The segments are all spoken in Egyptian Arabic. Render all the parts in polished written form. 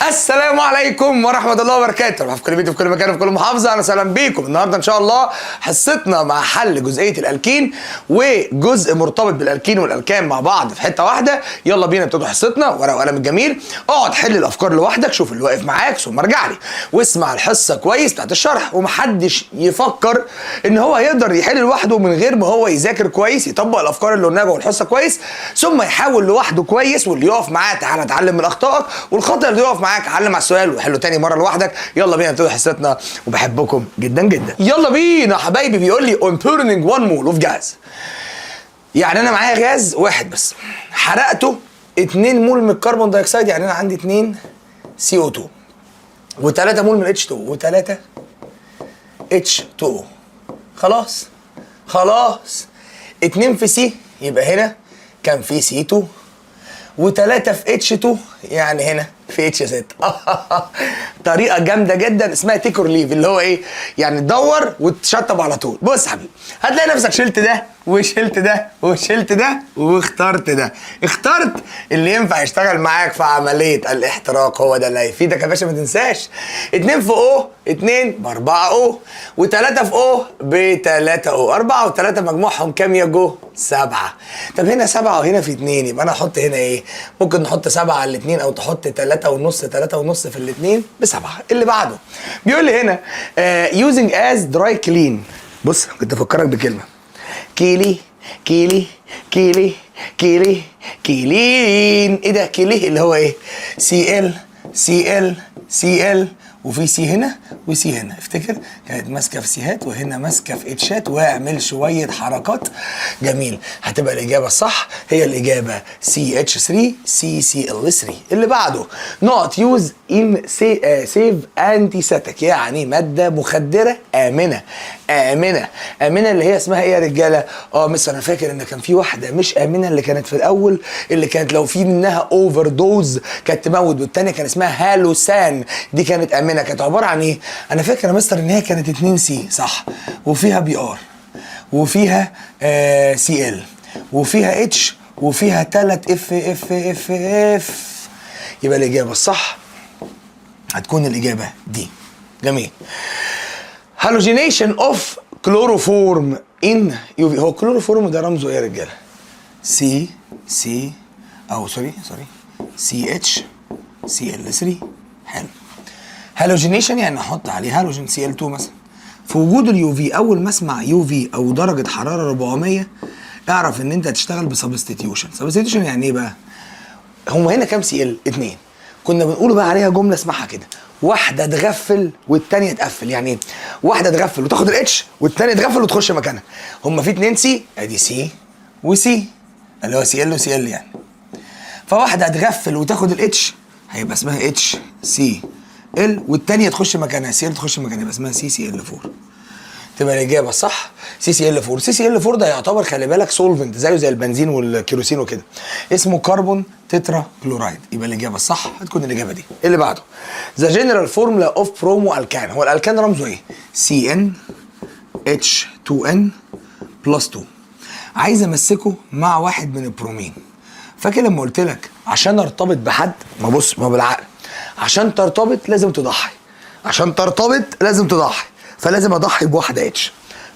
السلام عليكم ورحمة الله وبركاته. في كل بيت، في كل مكان، في كل محافظة، أهلا وسهلا بيكم. النهاردة إن شاء الله حصتنا مع حل جزئية الألكين وجزء مرتبط بالألكين والألكان مع بعض في حتة واحدة. يلا بينا نبتدي حصتنا. ورقة وقلم الجميل، اقعد حل الأفكار لوحدك، شوف اللي واقف معاك، ثم ارجع لي واسمع الحصة كويس بتاعت الشرح. ومحدش يفكر إن هو يقدر يحل لوحده من غير ما هو يذاكر كويس، يطبق الأفكار اللي قلناها جوه الحصة كويس، ثم يحاول لوحده كويس. واللي يقف معاه تعالى اتعلم من اخطائك، والخطأ اللي يقف معاك علم على السؤال وحله تاني مرة لوحدك. يلا بينا نبتدي حصتنا، وبحبكم جدا جدا. يلا بينا حبايبي. بيقول لي on burning 1 mole of gas، يعني انا معايا غاز واحد بس حرقته 2 مول من ال carbon dioxide، يعني انا عندي 2 CO 2 و3 مول من H 2 و3 H 2. خلاص خلاص، 2 في C يبقى هنا كان في C 2، و3 في H 2 يعني هنا في H 6. طريقه جامدة جدا اسمها take or leave، اللي هو ايه؟ يعني تدور وتشطب على طول. بص يا حبيبي، هتلاقي نفسك شلت ده وشلت ده وشلت ده واخترت ده، اخترت اللي ينفع يشتغل معاك في عملية الاحتراق، هو ده اللي هيفيدك يا باشا. ما تنساش 2 في O 2 ب 4 O، و3 في O ب 3 O، 4 و3 مجموعهم كام يا جو؟ 7. طب هنا 7 وهنا في 2، يبقى انا احط هنا ايه؟ ممكن نحط 7 على الاثنين او تحط 3 ونص، 3 ونص في الاثنين ب7. اللي بعده بيقول لي هنا using as dry clean. بص، كنت افكرك بكلمه كيلي كيلي كيلي كيلي كيلين. ايه ده كيلي؟ اللي هو ايه؟ Cl Cl Cl، وفي C هنا و C هنا. افتكر كانت ماسكه في سيهات وهنا ماسكه في اتشات، واعمل شوية حركات جميل. هتبقى الاجابة الصح هي الاجابة CH 3 CCl 3. اللي بعده not use in safe anesthetic، يعني مادة مخدره امنه. امنه امنه اللي هي اسمها ايه يا رجاله؟ مستر، انا فاكر ان كان في واحدة مش امنه اللي كانت في الاول، اللي كانت لو في منها overdose كانت تموت، والتانية كان اسمها halothane، دي كانت امنه. كانت عبارة عن ايه؟ انا فاكر يا مستر ان هي كانت 2 C صح، وفيها Br وفيها Cl وفيها H وفيها 3 F F F F. يبقى الاجابة الصح هتكون الاجابة دي. جميل. halogenation of chloroform in UV. هو كلوروفورم ده رمزه ايه يا رجاله؟ C C او sorry sorry CH Cl 3. حلو. halogenation يعني احط عليه هالوجين، Cl 2 مثلا، في وجود ال UV. اول ما اسمع UV او درجه حرارة 400 اعرف ان انت هتشتغل ب substitution. substitution يعني ايه بقى؟ هم هنا كام Cl؟ اتنين. كنا بنقول بقى عليها جملة اسمعها كده: واحدة تغفل والتانية تقفل. يعني ايه؟ واحدة تغفل وتاخد ال H، والتانية تغفل وتخش مكانها. هم في اتنين C، ادي C و C، اللي هو Cl و Cl يعني. فواحدة هتغفل وتاخد ال H، هيبقى اسمها H Cl، والتانية تخش مكانها، Cl تخش مكانها، يبقى اسمها CCl 4. تبقى الاجابة الصح CCl 4. CCl 4 ده يعتبر، خلي بالك، solvent زيه زي البنزين والكيروسين وكده، اسمه carbon tetrachloride. يبقى الاجابة الصح هتكون الاجابة دي. اللي بعده the general formula of bromo alkane. هو الالكان رمزه ايه؟ Cn H 2 n plus 2. عايز امسكه مع واحد من البرومين. فاكر لما قلت لك عشان ارتبط بحد؟ ما بص، ما بالعقل، عشان ترتبط لازم تضحي، عشان ترتبط لازم تضحي، فلازم اضحي بواحدة H.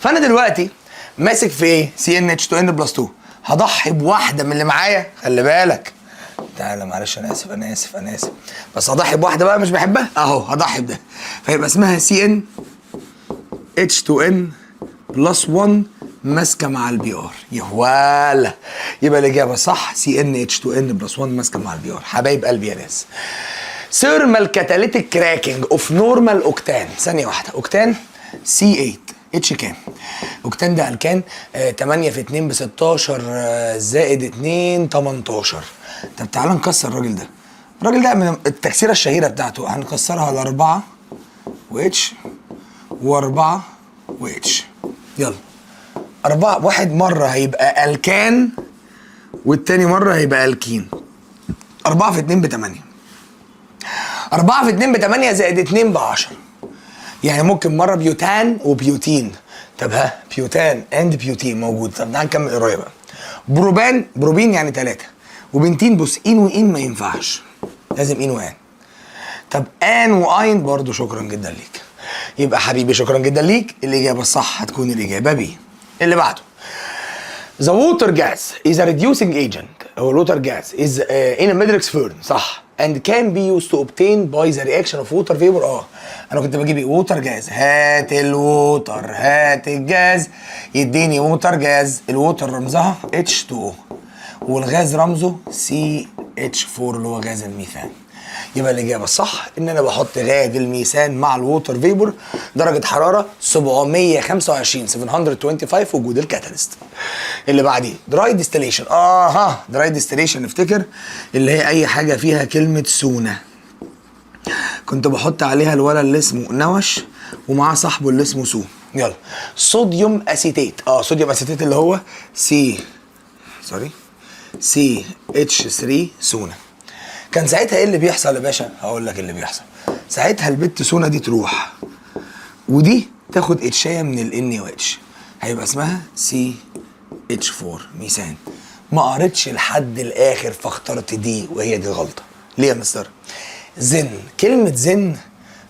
فانا دلوقتي ماسك في ايه؟ Cn H 2 n plus 2. هضحي بواحدة من اللي معايا. خلي بالك، تعالى، معلش، انا اسف انا اسف انا اسف، بس هضحي بواحدة بقى مش بحبها اهو، هضحي بده، فيبقى اسمها Cn H 2 n plus 1 ماسكه مع ال Br. يا ولا، يبقى الاجابة صح Cn H 2 n plus 1 ماسكه مع ال Br. حبايب قلبي يا ناس. thermal catalytic cracking of normal octane. ثانية واحده، اوكتان C 8 H كام؟ اوكتان ده الكان، 8 في 2 ب 16، زائد 2 18. طب تعالى نكسر الراجل ده. الراجل ده من التكسيره الشهيرة بتاعته، هنكسرها لاربعة و H واربعة و H. يلا، أربعة. واحد مرة هيبقى ألكان والتاني مرة هيبقى ألكين. أربعة في اتنين بتمانية، أربعة في اتنين بتمانية زائد اتنين ب10، يعني ممكن مرة butane و butene. طب ها، butane and butene موجود. طب تعالى نكمل قراية بقى. propane، propene يعني تلاتة، و pentene. بص، ene و ene ما ينفعش، لازم ene و ane. طب ane و yne برضو شكرا جدا ليك. يبقى حبيبي شكرا جدا ليك، الاجابة الصح هتكون الاجابة B. اللي بعده، The water gas is a reducing agent. هو water gas is in a Midrex furnace، صح، and can be used to obtain by the reaction of water vapor. انا كنت بجيب ايه؟ water gas. هات ال water، هات الجاز، يديني water gas. ال water رمزها H2O والغاز رمزه CH4 اللي هو غاز الميثان. يبقى الاجابة الصح ان انا بحط غاز الميثان مع ال water vapor، درجه حرارة 725، 725، وجود ال catalyst. اللي بعديه، dry distillation. Dry distillation، نفتكر اللي هي اي حاجة فيها كلمة سونا، كنت بحط عليها الولد اللي اسمه نوش ومعاه صاحبه اللي اسمه سو. يلا، sodium acetate. Sodium acetate اللي هو C، sorry، CH 3 سونا. كان ساعتها ايه اللي بيحصل يا باشا؟ هقول لك اللي بيحصل ساعتها. البت سونا دي تروح ودي تاخد H ايه من ال NaOH، هيبقى اسمها CH 4 ميثان. ما قريتش لحد الاخر فاخترت دي، وهي دي الغلطه. ليه يا مستر؟ then، كلمة then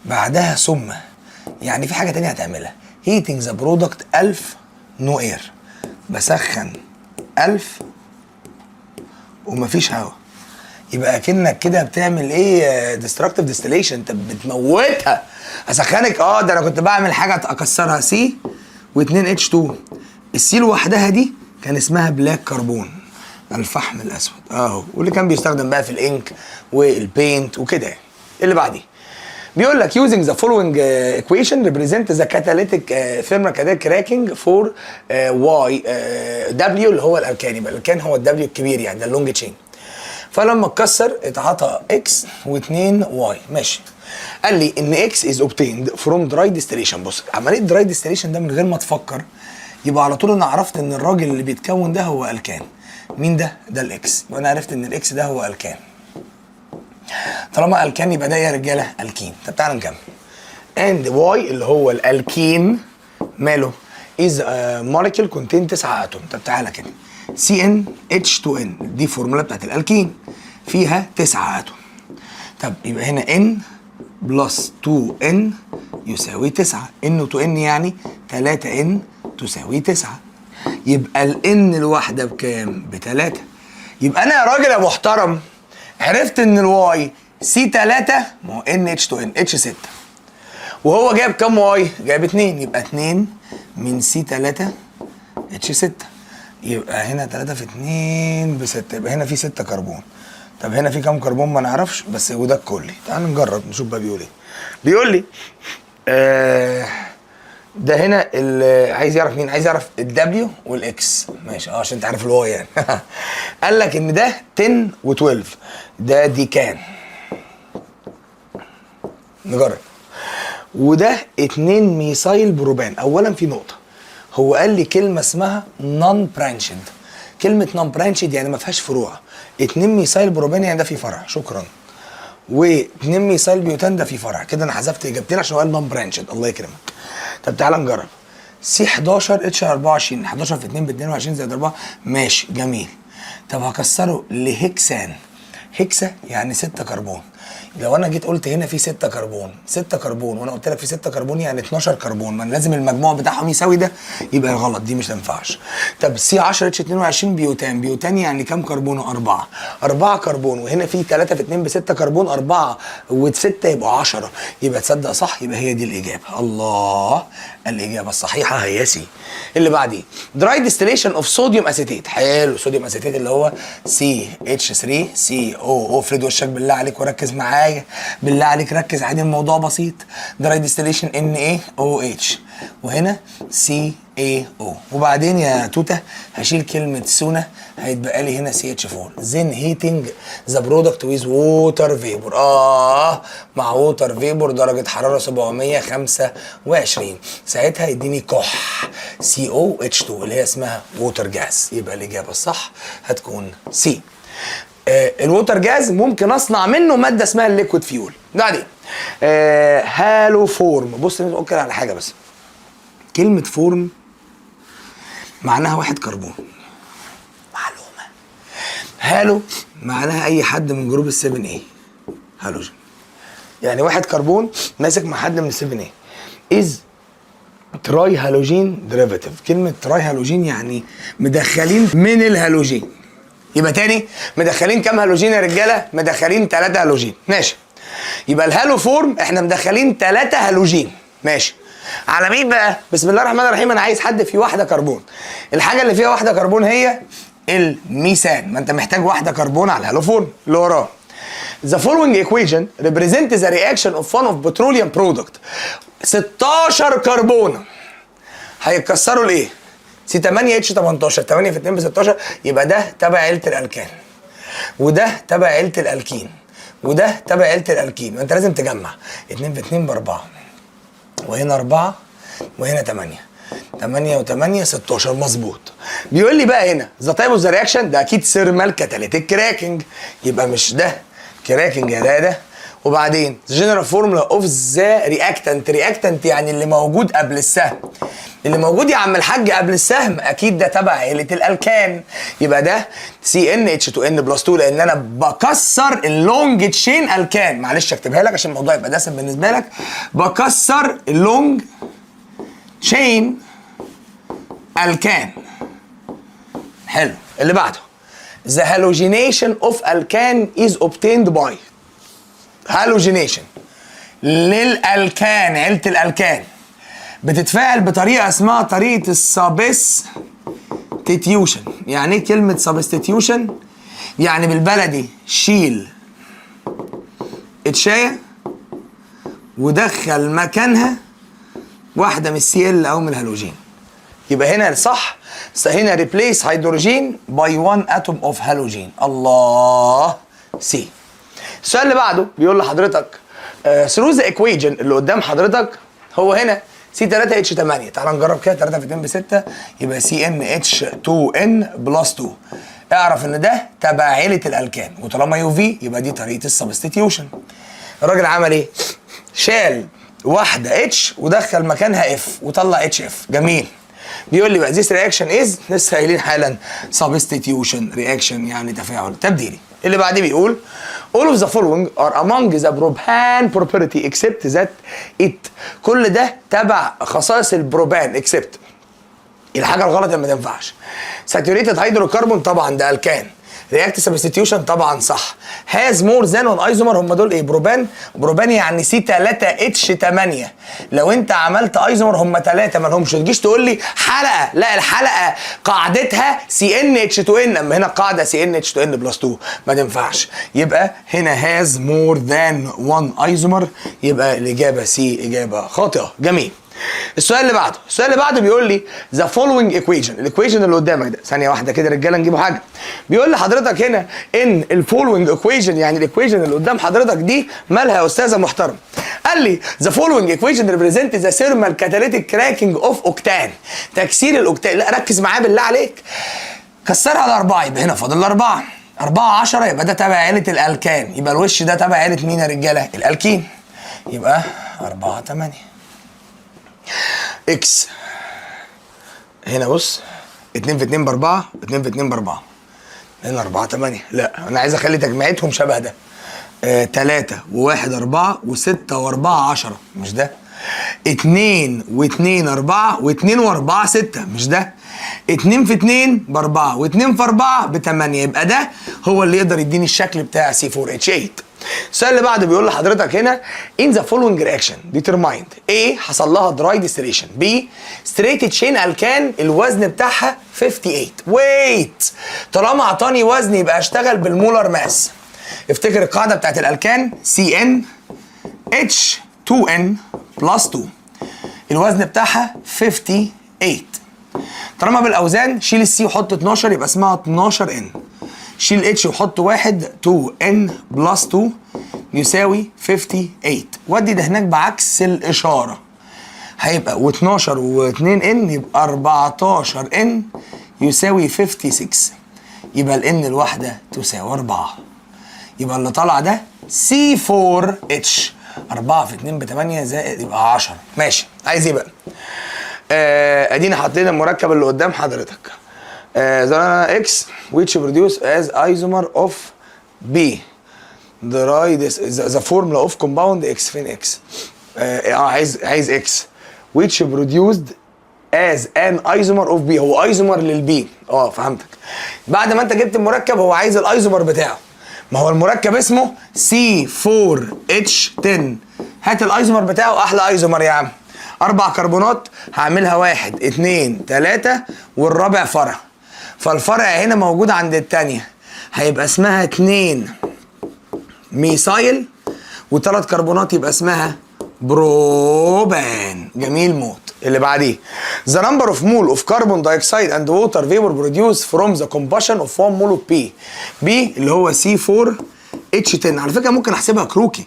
بعدها ثم، يعني في حاجة تانية هتعملها. heating the product 1000 no air، بسخن 1000 ومفيش هواء، يبقى اكنك كده بتعمل ايه؟ destructive distillation، انت بتموتها. اسخنك، ده انا كنت بعمل حاجة اكسرها، C و2 H 2. ال C لوحدها دي كان اسمها black carbon، الفحم الاسود اهو، واللي كان بيستخدم بقى في ال ink وال paint وكده يعني. اللي بعديه بيقول لك using the following equation represent the catalytic thermal catalytic cracking for Y W اللي هو الالكان. يبقى الالكان هو ال W الكبير، يعني ده ال long chain. فلما اتكسر اتعطى X و2 Y. ماشي. قال لي ان X is obtained from dry distillation. بص، عملية dry distillation ده من غير ما تفكر يبقى على طول انا عرفت ان الراجل اللي بيتكون ده هو الكان. مين ده؟ ده ال X. وانا عرفت ان ال X ده هو الكان. طالما الكان يبقى ده يا رجاله الكين. طب تعالى نكمل. and Y اللي هو الالكين ماله؟ is molecule contain 9 atom. طب تعالى كده، C n H 2 n، دي فورمولا بتاعت الالكين فيها 9 atom. طب يبقى هنا n plus 2 n يساوي 9. n و 2 n يعني 3 n تساوي 9. يبقى ال n الواحدة بكام؟ بتلاتة. يبقى انا يا راجل يا محترم عرفت ان ال Y C 3، ما هو n H 2 n H 6، وهو جايب كام Y؟ جايب 2، يبقى 2 من C 3 H 6. يبقى هنا 3 في 2 ب 6، يبقى هنا في 6 كربون. طب هنا في كام كربون؟ ما نعرفش، بس وده الكلي. تعال نجرب نشوف بقى بيقول ايه. بيقول لي ده هنا اللي عايز يعرف، مين عايز يعرف؟ ال W وال X. ماشي، عشان انت عارف ال Y يعني. قال لك ان ده 10 و12، ده decane. نجرب. وده 2 methyl propane. اولا في نقطه، هو قال لي كلمة اسمها non branched. كلمة non branched يعني ما فيهاش فروع. 2 methyl propane يعني ده في فرع، شكرا. و2 methyl butane ده في فرع. كده انا حذفت اجابتين عشان هو قال non branched. الله يكرمك. طب تعالى نجرب. C 11 H 24، 11 في 2 ب 22 زائد 4. ماشي، جميل. طب هكسره ل hexane. hexa يعني 6 كربون. لو انا جيت قلت هنا في 6 كربون، 6 كربون، وانا قلت لك في 6 كربون يعني 12 كربون، ما لازم المجموع بتاعهم يساوي ده. يبقى غلط دي، مش تنفعش. طب C 10 H 22 butane. butane يعني كام كربون؟ 4. 4 كربون، وهنا في 3 في 2 ب 6 كربون، 4 و6 يبقى 10. يبقى تصدق صح، يبقى هي دي الاجابه. الله، الاجابة الصحيحة هي C. اللي بعديه، dry distillation of sodium acetate. حلو، sodium acetate اللي هو سي اتش 3 سي او او. افرد وشك بالله عليك وركز معايا، بالله عليك ركز، عادي الموضوع بسيط. dry distillation NaOH وهنا CaO، وبعدين يا توته هشيل كلمة سونا، هيتبقى لي هنا CH 4. then heating the product with water vapor، مع water vapor درجه حرارة 725، ساعتها يديني كح CO H 2 اللي هي اسمها water gas. يبقى الاجابة الصح هتكون C. ال water gas ممكن اصنع منه مادة اسمها ال liquid fuel. بعدين haloform. بص، نقول كده على حاجة بس، كلمة form معناها واحد كربون، معلومه. halo معناها اي حد من group ال 7 A، هالوجين. يعني واحد كربون ماسك مع حد من 7 A is trihalogen derivative. كلمة trihalogen يعني مدخلين من الهالوجين. يبقى تاني، مدخلين كام هالوجين يا رجاله؟ مدخلين 3 هالوجين. ماشي، يبقى ال haloform احنا مدخلين 3 هالوجين. ماشي، على مين بقى؟ بسم الله الرحمن الرحيم، انا عايز حد فيه واحدة كربون. الحاجة اللي فيها واحدة كربون هي الميثان، ما انت محتاج واحدة كربون على ال haloform. اللي وراه، The following equation represent the reaction of one of petroleum product. 16 كربون هيتكسروا لايه؟ C 8 H 18، 8 في 2 ب 16. يبقى ده تبع عيله الالكان، وده تبع عيله الالكين، وده تبع عيله الالكين. ما انت لازم تجمع، 2 في 2 ب 4، وهنا 4، وهنا 8، 8 و8 16، مظبوط. بيقول لي بقى هنا the type of the reaction، ده اكيد thermal catalytic cracking، يبقى مش ده cracking يا ده ده. وبعدين general formula of the reactant. reactant يعني اللي موجود قبل السهم. اللي موجود يا عم الحاج قبل السهم اكيد ده تبع عيله الالكان، يبقى ده C n H 2 n plus 2، لان انا بكسر ال long chain alkane. معلش اكتبها لك عشان الموضوع يبقى دسم بالنسبة لك. بكسر ال long chain alkane. حلو. اللي بعده، The halogenation of alkane is obtained by. halogenation للالكان، عيله الالكان بتتفاعل بطريقة اسمها طريقه ال substitution. يعني ايه كلمة substitution؟ يعني بالبلدي شيل H ايه ودخل مكانها واحدة من ال Cl او من الهالوجين. يبقى هنا الصح هنا replace hydrogen by one atom of halogen. الله، C. السؤال اللي بعده بيقول لحضرتك through the equation اللي قدام حضرتك، هو هنا C 3 H 8. تعال نجرب كده، 3 في 2 ب 6، يبقى C n H 2 n plus 2. اعرف ان ده تبع عيله الالكان، وطالما u v يبقى دي طريقه ال substitution. الراجل عمل ايه؟ شال واحدة H ودخل مكانها F وطلع HF. جميل. بيقول لي بقى this reaction is، لسه قايلين حالا، substitution reaction يعني تفاعل تبديلي. اللي بعديه بيقول all of the following are among the propane property except that it. كل ده تبع خصائص البروبان except الحاجة الغلط اللي ما تنفعش. saturated hydrocarbon طبعا ده الكان. react substitution طبعا صح. has more than one isomer، هم دول ايه؟ بروبان. بروبان يعني C 3 H 8. لو انت عملت ايزومر هم 3، ما لهمش. تجيش تقول لي حلقه، لا، الحلقة قاعدتها C n H 2 n، اما هنا قاعدة C n H 2 n plus 2، ما تنفعش. يبقى هنا has more than 1 ايزومر، يبقى الاجابة C اجابه خاطئه. جميل. السؤال اللي بعده، السؤال اللي بعده بيقول لي the following equation، ال equation اللي قدامك ده. ثانية واحدة كده رجاله نجيبوا حاجه. بيقول لحضرتك هنا ان ال following equation، يعني ال equation اللي قدام حضرتك دي مالها يا استاذه محترم؟ قال لي the following equation represent the thermal catalytic cracking of octane، تكسير الاوكتان. لا، ركز معايا بالله عليك. كسرها على أربعة، يبقى هنا فاضل أربعة، أربعة 10، يبقى ده تبع عيلة الألكان. يبقى الوش ده تبع عيلة مين يا رجالة؟ الألكين. يبقى أربعة تمانية X. هنا بص، اتنين في اتنين بأربعة، اتنين في اتنين بأربعة، هنا أربعة تمانية. لا، أنا عايز أخلي تجميعتهم شبه ده. تلاتة وواحد أربعة، وستة وأربعة 10، مش ده. اتنين واتنين أربعة، واتنين وأربعة ستة، مش ده. اتنين في اتنين بأربعة، واتنين في أربعة بتمانية، يبقى ده هو اللي يقدر يديني الشكل بتاع C 4 H 8. السؤال اللي بعده بيقول لحضرتك هنا in the following reaction determined A حصل لها dry distillation، B straight chain alkane الوزن بتاعها 58. wait، طالما اعطاني وزن يبقى اشتغل بال molar mass. افتكر القاعدة بتاعت الالكان، C n H 2 n plus 2. الوزن بتاعها 58. طالما بالاوزان شيل ال C وحط 12، يبقى اسمها 12 n. شيل H وحط 1، 2 n plus 2 يساوي 58. ودي ده هناك بعكس الاشاره، هيبقى و12 و2 n يبقى 14 n يساوي 56. يبقى ال n الواحدة تساوي 4. يبقى اللي طالع ده C 4 H 4 في 2 ب 8 زائد يبقى 10. ماشي، عايز ايه بقى؟ ادينا حاطين المركب اللي قدام حضرتك. The X which produce as isomer of B. dry the formula of compound X. فين X؟ عايز X which produced as an isomer of B. هو ايزومر لل B. فهمتك. بعد ما انت جبت المركب، هو عايز الايزومر بتاعه. ما هو المركب اسمه C4H10، هات الايزومر بتاعه. احلى ايزومر يا عم، اربع كربونات، هعملها واحد، اتنين، تلاتة، والرابع فرع، فالفرع هنا موجود عند التانية، هيبقى اسمها اتنين methyl، وثلاث كربونات يبقى اسمها بروبان. جميل موت. اللي بعديه: the number of mole of carbon dioxide and water vapor produced from the combustion of 1 mole of B. B اللي هو C4H10، على فكرة ممكن احسبها كروكي،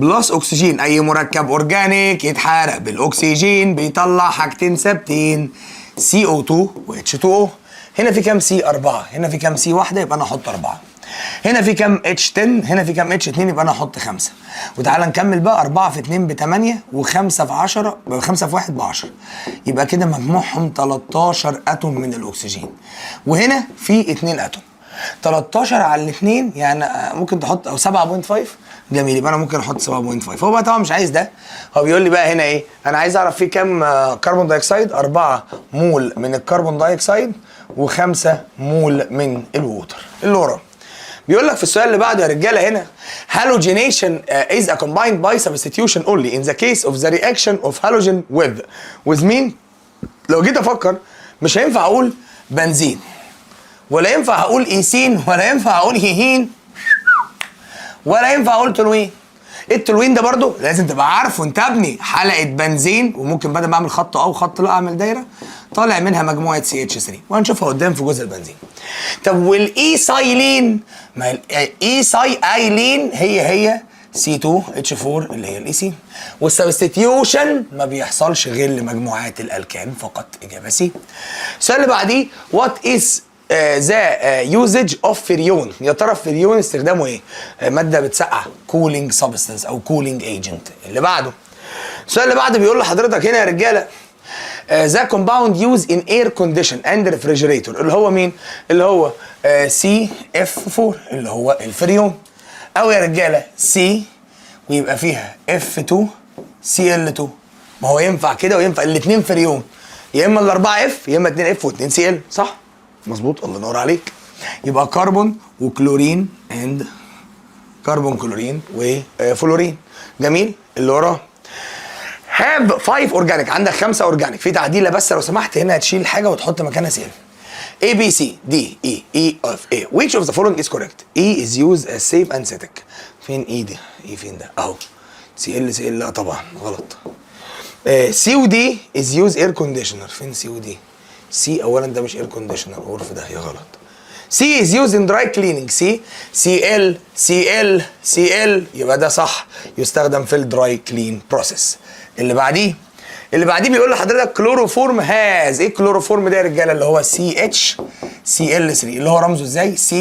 plus اكسجين. اي مركب organic يتحرق بالاكسجين بيطلع حاجتين ثابتين، CO2 و H2O. هنا في كام C؟ 4. هنا في كام C؟ واحدة، يبقى انا احط 4. هنا في كام H 10؟ هنا في كام H 2؟ يبقى انا احط 5. وتعالى نكمل بقى، 4 في 2 ب 8، و5 في 10، 5 في 1 ب 10، يبقى كده مجموعهم 13 atom من الاكسجين، وهنا في 2 atom. 13 على الاثنين يعني ممكن تحط او 7.5. جميل، يبقى انا ممكن احط 7.5. هو بقى طبعا مش عايز ده، هو بيقول لي بقى هنا ايه؟ انا عايز اعرف في كام carbon dioxide، 4 مول من ال carbon dioxide و5 مول من ال water. اللي وراه بيقول لك في السؤال اللي بعده يا رجاله هنا: halogenation is a combined by substitution only in the case of the reaction of halogen with مين؟ لو جيت افكر مش هينفع اقول بنزين، ولا ينفع اقول ايثين، ولا ينفع اقول هيهين، ولا ينفع اقول تولوين. التولوين ده برضو لازم تبقى عارفه انت ابني، حلقة بنزين، وممكن بدل ما اعمل خط او خط لا اعمل دايرة طالع منها مجموعة CH3، وهنشوفها قدام في جزء البنزين. طب والايثايلين؟ ما الايثايلين هي هي C2H4 اللي هي الايثين، وال substitution ما بيحصلش غير لمجموعات الالكان فقط. اجابه C. السؤال اللي بعديه: what is the usage of freon؟ يا ترى فريون استخدامه ايه؟ مادة بتسقع، cooling substance او cooling agent. اللي بعده، السؤال اللي بعده بيقول لحضرتك هنا يا رجاله: the compound used in air condition and refrigerator، اللي هو مين؟ اللي هو CF4 اللي هو الفريون، او يا رجاله C ويبقى فيها F2 Cl2. ما هو ينفع كده وينفع الاثنين فريون، يا اما الاربعة F يا اما 2 F و2 Cl. صح؟ مظبوط، الله ينور عليك. يبقى carbon و chlorine and carbon، chlorine وفلورين. جميل. اللي وراه: have 5 organic، عندك خمسة organic. في تعديله بس لو سمحت، هنا هتشيل حاجة وتحط مكانها Cl. A B C D E E F A، which of the following is correct؟ E is used as safe anesthetic. فين E ده؟ E فين ده؟ اهو. Cl Cl، لا طبعا غلط. C و D is used air conditioner. فين C و D؟ C اولا ده مش air conditioner، غرفة ده هي غلط. C is used in dry cleaning. C Cl Cl Cl، يبقى ده صح، يستخدم في ال dry clean process. اللي بعديه، اللي بعديه بيقول لحضرتك chloroform has ايه؟ الكلوروفورم ده يا رجاله اللي هو CHCl3، اللي هو رمزه ازاي؟ C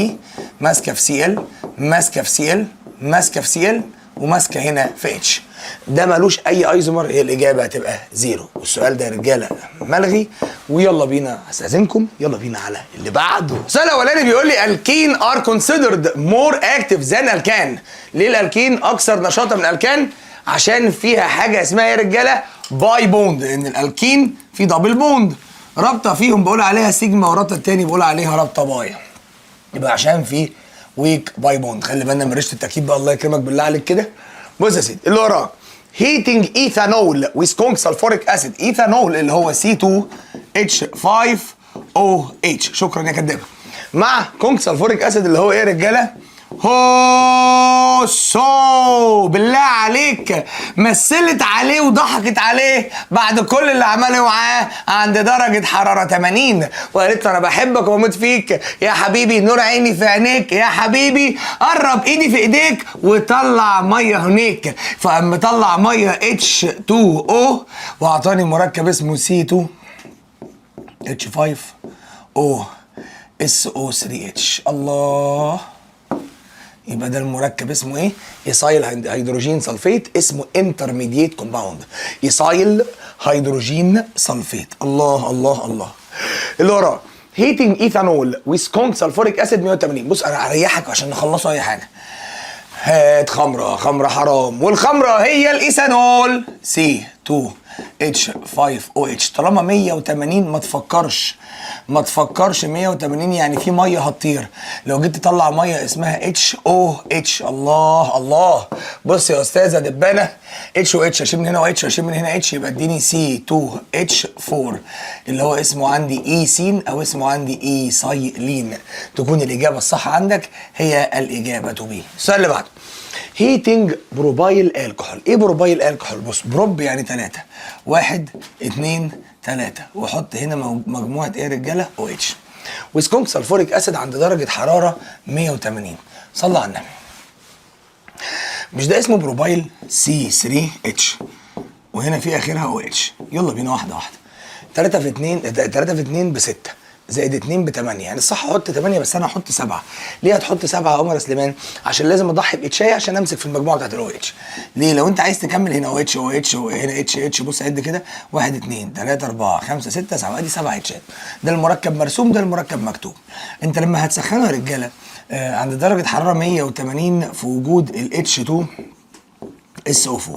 ماسكه في Cl، ماسكه في Cl، ماسكه في Cl، وماسكه هنا في H. ده ملوش اي ايزومر، هي الاجابة هتبقى zero. والسؤال ده يا رجاله ملغي. ويلا بينا، استاذنكم، يلا بينا على اللي بعده. السؤال الاولاني بيقول لي: alkene are considered more active than alkane. ليه الالكين اكثر نشاطا من الالكان؟ عشان فيها حاجة اسمها يا رجاله pi bond، لان الالكين في double bond، رابطه فيهم بقول عليها سيجما ورابطه التاني بقول عليها رابطه pi، يبقى عشان في weak pi bond. خلي بالنا من ريشه التركيب بقى، الله يكرمك، بالله عليك كده. بص يا سيدي، اللي وراه: heating ethanol with conc sulfuric acid. ethanol اللي هو C2H5OH، شكرا يا كدابه، مع conc sulfuric acid اللي هو ايه يا رجاله؟ هوسو. بالله عليك، مثلت عليه وضحكت عليه بعد كل اللي عمله معاه عند درجة حرارة 80، وقالت له انا بحبك وبموت فيك يا حبيبي، نور عيني في عينيك يا حبيبي، قرب ايدي في ايديك وطلع مية هنيك. فقام مطلع مية H2O واعطاني مركب اسمه C2 H5 O SO3H. الله، يبقى ده المركب اسمه ايه؟ ethyl hydrogen sulfate، اسمه intermediate compound، ethyl hydrogen sulfate. الله الله الله. اللي وراه: heating ethanol with conc sulfuric acid 180. بص، انا هريحك عشان نخلصوا اي حاجه. هات خمره، خمره حرام، والخمره هي الايثانول C 2 H 5 OH. طالما 180 ما تفكرش، ما تفكرش. 180 يعني في مية هتطير. لو جيت تطلع مية اسمها HOH. الله الله، بص يا استاذه دبانه، اتش او اتش، اشيل من هنا OH واشيل من هنا H، يبقى اديني C 2 H 4 اللي هو اسمه عندي ايثين او اسمه عندي ايثايلين. تكون الاجابة الصح عندك هي الاجابة B. السؤال اللي بعده: heating propyl alcohol. ايه propyl alcohol؟ بص، prop يعني 3، 1، 2، 3، واحط هنا مجموعة ايه يا رجاله؟ OH، with conc sulfuric acid عند درجه حرارة 180. صلى على النبي. مش ده اسمه propyl؟ C 3 H وهنا في اخرها OH. يلا بينا واحدة واحده. 3 في 2، 3 في 2 ب 6 زائد 2 ب 8. يعني الصح احط 8 بس انا هحط 7. ليه هتحط 7 يا عمر سليمان؟ عشان لازم اضحي ب H عشان امسك في المجموعة بتاعت ال OH. ليه؟ لو انت عايز تكمل هنا OH OH وهنا H H. بص عد كده: 1، 2، 3، 4، 5، 6، 7. ادي 7 H ات. ده المركب مرسوم، ده المركب مكتوب. انت لما هتسخنه يا رجاله عند درجه حرارة 180 في وجود ال H 2 SO 4،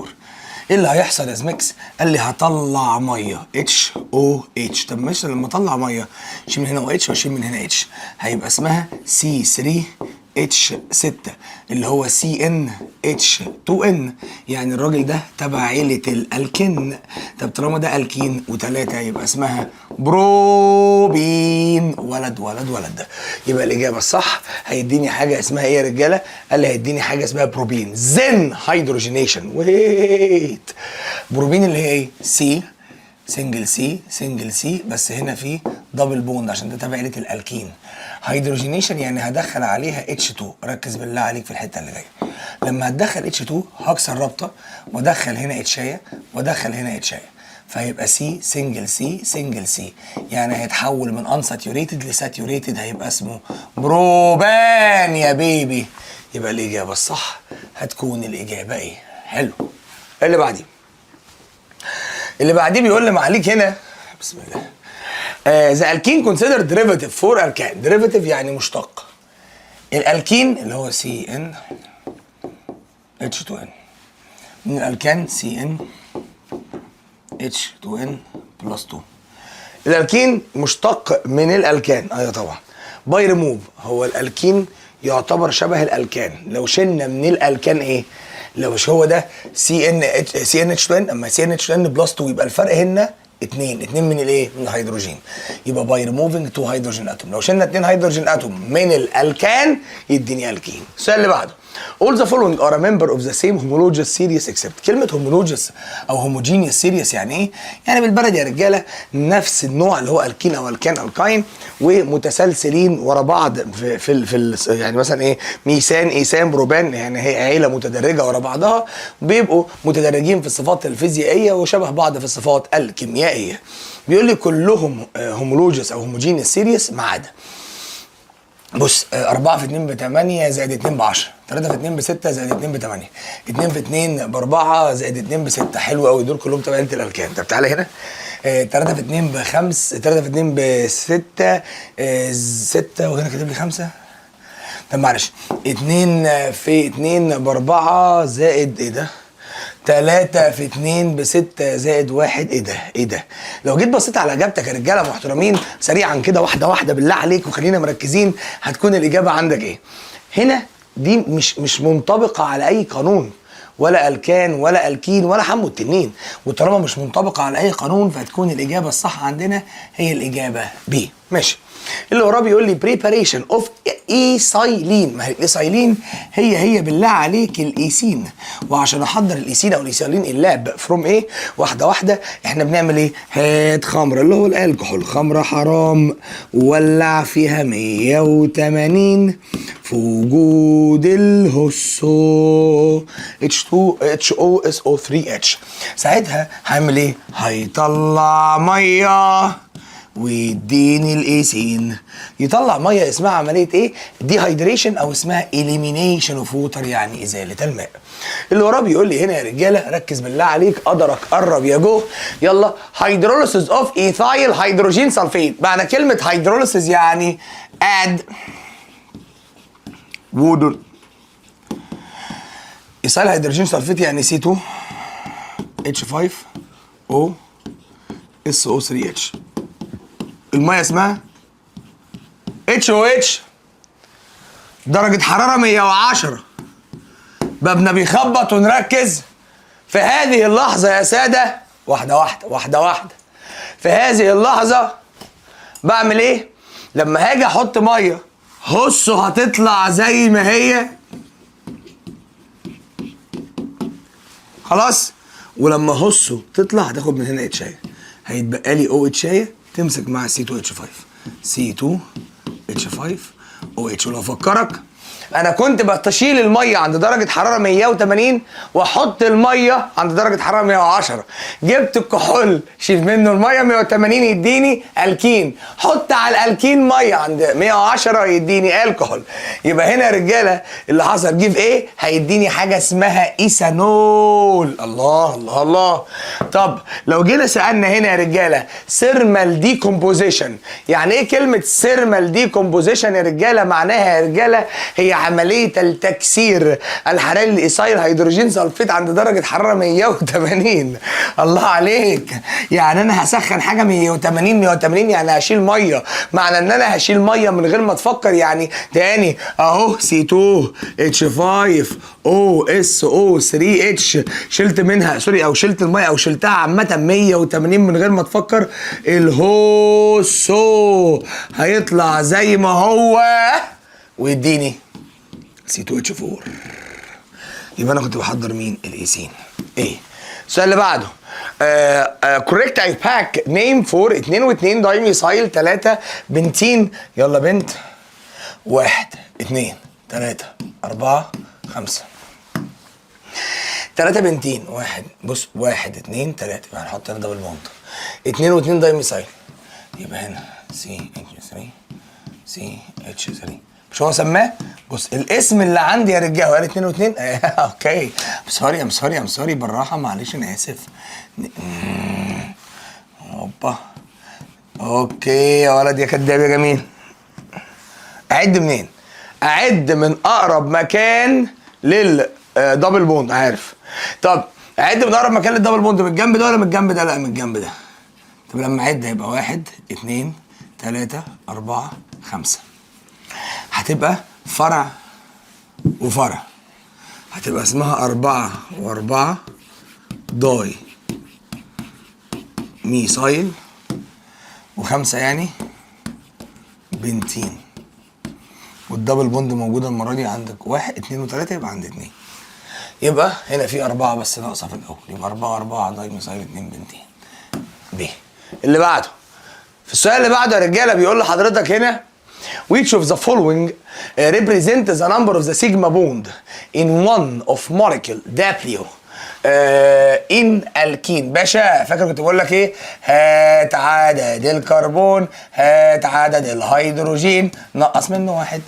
ايه اللي هيحصل يا زميكس؟ قال لي هطلع مية HOH. طب ماشي، لما اطلع مية اشيل من هنا OH واشيل من هنا H، هيبقى اسمها C 3 H 6 اللي هو C n H 2 n. يعني الراجل ده تبع عيلة الالكين. طب طالما ده الكين وثلاثة يبقى اسمها بروبين. ولد ولد ولد. يبقى الاجابة الصح هيديني حاجة اسمها ايه يا رجالة؟ قال لي هيديني حاجة اسمها propene. then hydrogenation، wait، propene اللي هي ايه؟ C single C single C، بس هنا في double bond عشان ده تبع عيله ال alkene. hydrogenation يعني هدخل عليها H 2. ركز بالله عليك في الحتة اللي جايه. لما هتدخل H 2 هكسر رابطه وادخل هنا H ايه وادخل هنا H ايه، فهيبقى C single C single C. يعني هيتحول من unsaturated ل saturated، هيبقى اسمه بروبان يا baby. يبقى الاجابة الصح هتكون الاجابة A؟ حلو. اللي بعديه، اللي بعديه بيقول لي معاليك هنا، بسم الله، the alkene considered derivative for alkane. derivative يعني مشتق. الالكين اللي هو C n H 2 n من ال alkane C n H 2 n plus 2. الالكين مشتق من الالكان، ايوه طبعا. باي ريموف، هو الالكين يعتبر شبه الالكان. لو شلنا من الالكان ايه؟ لو مش هو ده C n H C n H 2 n، اما C n H 2 n plus 2 يبقى الفرق هنا 2، 2 من الايه؟ من الهيدروجين. يبقى باي ريموفنج 2 هيدروجين اتوم. لو شلنا 2 hydrogen atom من الالكان يديني الكين. السؤال اللي بعده: all the following are a member of the same homologous series except. كلمة homologous أو homogeneous series يعني إيه؟ يعني بالبلد يا رجالة نفس النوع اللي هو الكين أو alkane alkyne ومتسلسلين ورا بعض في يعني مثلا إيه؟ ميثان، إيثان، بروبان. يعني هي عيلة متدرجة ورا بعضها، بيبقوا متدرجين في الصفات الفيزيائية وشبه بعض في الصفات الكيميائية. بيقول لي كلهم homologous أو homogeneous series ما عدا. بص، 4 في 2 ب 8 زائد 2 ب 10، 3 في 2 ب 6 زائد 2 ب 8، 2 في 2 ب 4 زائد 2 ب 6. حلو قوي، دول كلهم تبع عيله الالكان. طب تعالى هنا، 3 في 2 ب 5، 3 في 2 ب 6، 6 وهنا كاتب لي 5. طب معلش، 2 في 2 ب 4 زائد ايه ده؟ 3 في 2 ب6 زائد 1. ايه ده؟ ايه ده؟ لو جيت بصيت على اجابتك يا رجاله محترمين سريعا كده، واحدة واحدة بالله عليك وخلينا مركزين، هتكون الاجابة عندك ايه؟ هنا دي مش منطبقه على اي قانون، ولا الكان ولا الكين ولا حمو التنين. وطالما مش منطبقه على اي قانون فهتكون الاجابة الصح عندنا هي الاجابة B. ماشي. اللي وراه بيقول لي preparation of ethylene. ما هي الايثايلين هي هي بالله عليك الايثين. وعشان احضر الايثين او ال ethylene ال lab from ايه؟ واحدة واحده، احنا بنعمل ايه؟ هات خمره اللي هو الالكحول، خمره حرام، ولع فيها 180 في وجود الهوسو H2 HO SO 3 H. ساعتها هعمل ايه؟ هيطلع مية ويديني الايثين. يطلع مية اسمها عملية ايه؟ dehydration او اسمها elimination of water، يعني ازالة الماء. اللي وراه بيقول لي هنا يا رجاله، ركز بالله عليك، قدرك قرب يا جو. يلا، hydrolysis of ethyl hydrogen sulfate. معنى كلمة hydrolysis يعني add water. ethyl hydrogen sulfate يعني C 2 H 5 O SO 3 H. المية اسمها HOH. درجة حرارة 110. بابنا بيخبط ونركز في هذه اللحظة يا سادة، واحدة واحدة واحدة واحدة. في هذه اللحظة بعمل ايه؟ لما هاجي احط مية، HOSO هتطلع زي ما هي، خلاص. ولما HOSO تطلع هتاخد من هنا H ايه، هيتبقى لي OH ايه تمسك مع C 2 H 5، C 2 H 5 OH. ولو افكرك، انا كنت بشيل المية عند درجه حرارة 180 واحط المية عند درجه حرارة 110. جبت الكحول، شيل منه المية 180 يديني الكين، حط على الالكين مية عند 110 يديني الكحول. يبقى هنا يا رجاله اللي حصل give ايه؟ هيديني حاجة اسمها ايثانول. الله الله الله. طب لو جينا سالنا هنا يا رجاله thermal decomposition، يعني ايه كلمة thermal decomposition يا رجاله؟ معناها يا رجاله هي عملية التكسير الحراري لل ethyl hydrogen sulfate عند درجه حرارة 180. الله عليك، يعني انا هسخن حاجة 180، 180 يعني هشيل ميه. معنى ان انا هشيل مية من غير ما تفكر، يعني تاني اهو C 2 H 5 O SO 3 H، شلت منها، sorry، او شلت المية او شلتها عامة 180 من غير ما تفكر، ال HOSO هيطلع زي ما هو ويديني C 2 H 4. يبقى انا كنت بحضر مين؟ الايثين. ايه السؤال اللي بعده؟ correct IUPAC name for 2 و2 dimethyl 3 pentene. يلا pent، 1 2 3 4 5، 3 pentene. واحد، بص، واحد اتنين تلاتة، يبقى هنحط هنا double bond. اتنين واتنين dimethyl، يبقى هنا C H 3 C H 3. مش هو سماه؟ بص الاسم اللي عندي يا رجاله، هو قال اتنين واتنين. okay، sorry، I'm sorry، I'm sorry، بالراحه، معلش، انا اسف. هوبا، okay يا ولد يا كداب يا جميل. اعد منين؟ اعد من اقرب مكان لل double bond، عارف؟ طب اعد من اقرب مكان لل double bond، من الجنب ده ولا من الجنب ده؟ لا، من الجنب ده. طب لما اعد هيبقى واحد اتنين تلاتة أربعة خمسة، هتبقى فرع وفرع، هتبقى اسمها 4 و4 dimethyl، وخمسة يعني pentene. وال double bond موجودة المرة دي عندك واحد اتنين وتلاتة، يبقى عند اتنين. يبقى هنا في أربعة بس ناقصة في الأول، يبقى 4 و4 dimethyl 2 pentene. ب اللي بعده، في السؤال اللي بعده يا رجالة بيقول لحضرتك هنا which of the following represent the number of the sigma bond in one of molecule W in alkene؟ باشا، فاكر كنت بقول لك ايه؟ هات عدد الكربون، هات عدد الهيدروجين، نقص منه واحد.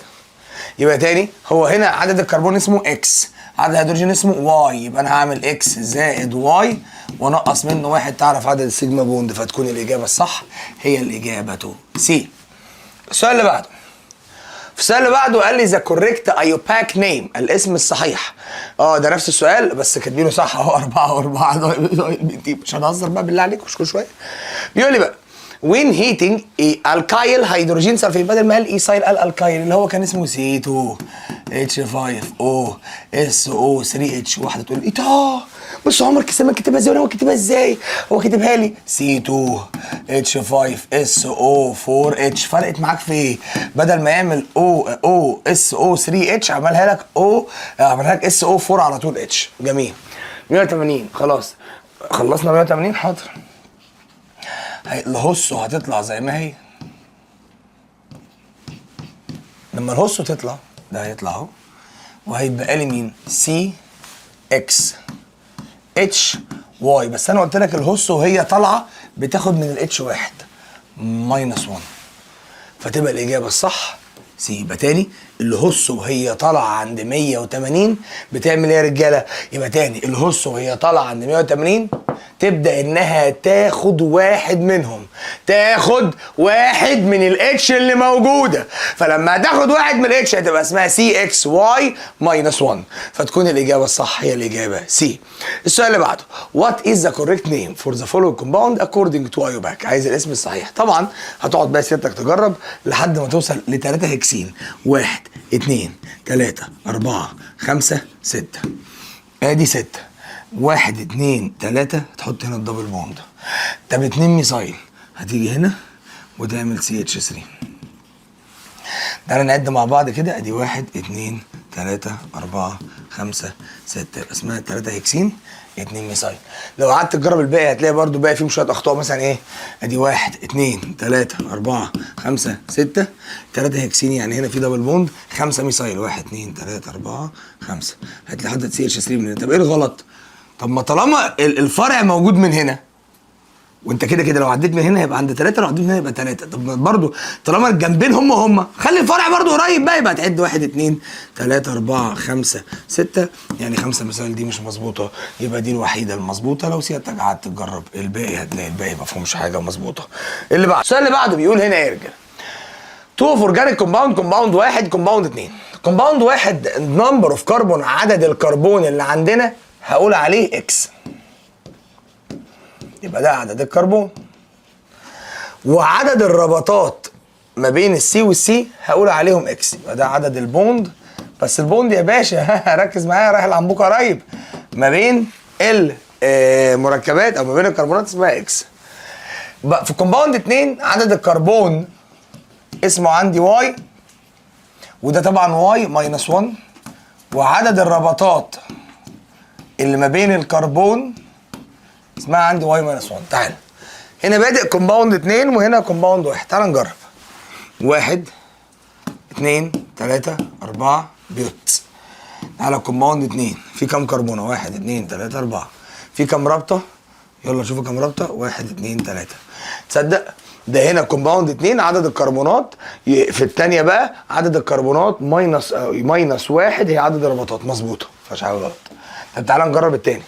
يبقى تاني، هو هنا عدد الكربون اسمه X، عدد الهيدروجين اسمه Y، يبقى انا هعمل X زائد Y ونقص منه واحد، تعرف عدد ال sigma bond، فتكون الاجابة الصح هي الاجابة C. السؤال اللي بعده، في السؤال اللي بعده قال لي the correct IUPAC name، الاسم الصحيح. ده نفس السؤال بس كاتبينه صح اهو، 4 و4. مش هنهزر بقى، بالله عليك، مش كل شوية. بيقول لي بقى when heating alkyl hydrogen sulfate، بدل ما قال ethyl قال alkyl، اللي هو كان اسمه C 2 H 5 O SO 3 H. واحدة تقول ايه ده؟ بص عمر كسمان كاتبها ازاي، هو كاتبها ازاي؟ هو كاتبها لي C 2 H 5 SO 4 H. فرقت معاك في ايه؟ بدل ما يعمل O O SO 3 H عملها لك O، عملها لك SO 4 على طول H. جميل. 180، خلاص خلصنا 180. حاضر. ال HOSO هتطلع زي ما هي. لما ال HOSO تطلع، ده هيطلع اهو، وهيتبقى لي مين؟ C X H Y. بس انا قلت لك ال HOSO وهي طالعه بتاخد من ال H واحد، minus 1، فتبقى الاجابة الصح C. يبقى تاني، ال HOSO وهي طالعه عند 180 بتعمل ايه يا رجاله؟ يبقى تاني، ال HOSO وهي طالعه عند 180 تعمل ايه؟ تبدا انها تاخد واحد منهم، تاخد واحد من ال H اللي موجوده. فلما تاخد واحد من ال H هتبقى اسمها C X Y minus 1، فتكون الاجابة الصح هي الاجابة C. السؤال اللي بعده: what is the correct name for the following compound according to IUPAC؟ عايز الاسم الصحيح. طبعا هتقعد بقى سيادتك تجرب لحد ما توصل ل 3 hexene. 1، 2، 3، 4، 5، 6. ادي 6. 1، 2، 3، تحط هنا ال double bond. طب 2 methyl هتيجي هنا وتعمل CH 3. تعالى نعد مع بعض كده. ادي 1، 2، 3، 4، 5، 6، يبقى اسمها 3 hexene 2 methyl. لو قعدت تجرب الباقي هتلاقي برضو باقي فيهم شوية اخطاء. مثلا ايه؟ ادي 1، 2، 3، 4، 5، 6، 3 hexene، يعني هنا في double bond، 5 methyl، 1، 2، 3، 4، 5. هتلاقي حاطط CH 3 من هنا. طب ايه الغلط؟ طب ما طالما الفرع موجود من هنا، وانت كده كده لو عديت من هنا يبقى عند 3، لو عديت من هنا يبقى 3. طب برضو طالما الجنبين هم هم، خلي الفرع برضو قريب بقى. يبقى تعد 1، 2، 3، 4، 5، 6، يعني 5 methyl دي مش مظبوطة، يبقى دي الوحيدة المظبوطة. لو سيادتك قعدت تجرب الباقي هتلاقي الباقي ما فيهمش حاجة مظبوطة. اللي بعد، السؤال اللي بعده بيقول هنا ايه يا رجاله؟ two of organic compound، compound 1، compound 2. compound 1، number of carbon، عدد الكربون اللي عندنا هقول عليه X، يبقى ده عدد الكربون. وعدد الربطات ما بين ال C وال C هقول عليهم X، يبقى ده عدد ال bond. بس ال bond يا باشا، ركز معايا، رايح العنبوك قريب، ما بين المركبات او ما بين الكربونات اسمها X. بقى في compound 2 عدد الكربون اسمه عندي Y، وده طبعا Y minus 1، وعدد الربطات اللي ما بين الكربون اسمها عندي Y minus 1. تعال هنا بادئ compound 2 وهنا compound 1. تعال نجرب: 1، 2، 3، 4، but. تعالى compound 2، في كام كربونة؟ 1، 2، 3، 4. في كام رابطة؟ يلا شوفوا كام رابطة: 1، 2، 3. تصدق ده هنا compound 2 عدد الكربونات في الثانية بقى عدد الكربونات minus 1 هي عدد الربطات، مظبوطة، مفيهاش حاجة غلط. طب تعالى نجرب التاني،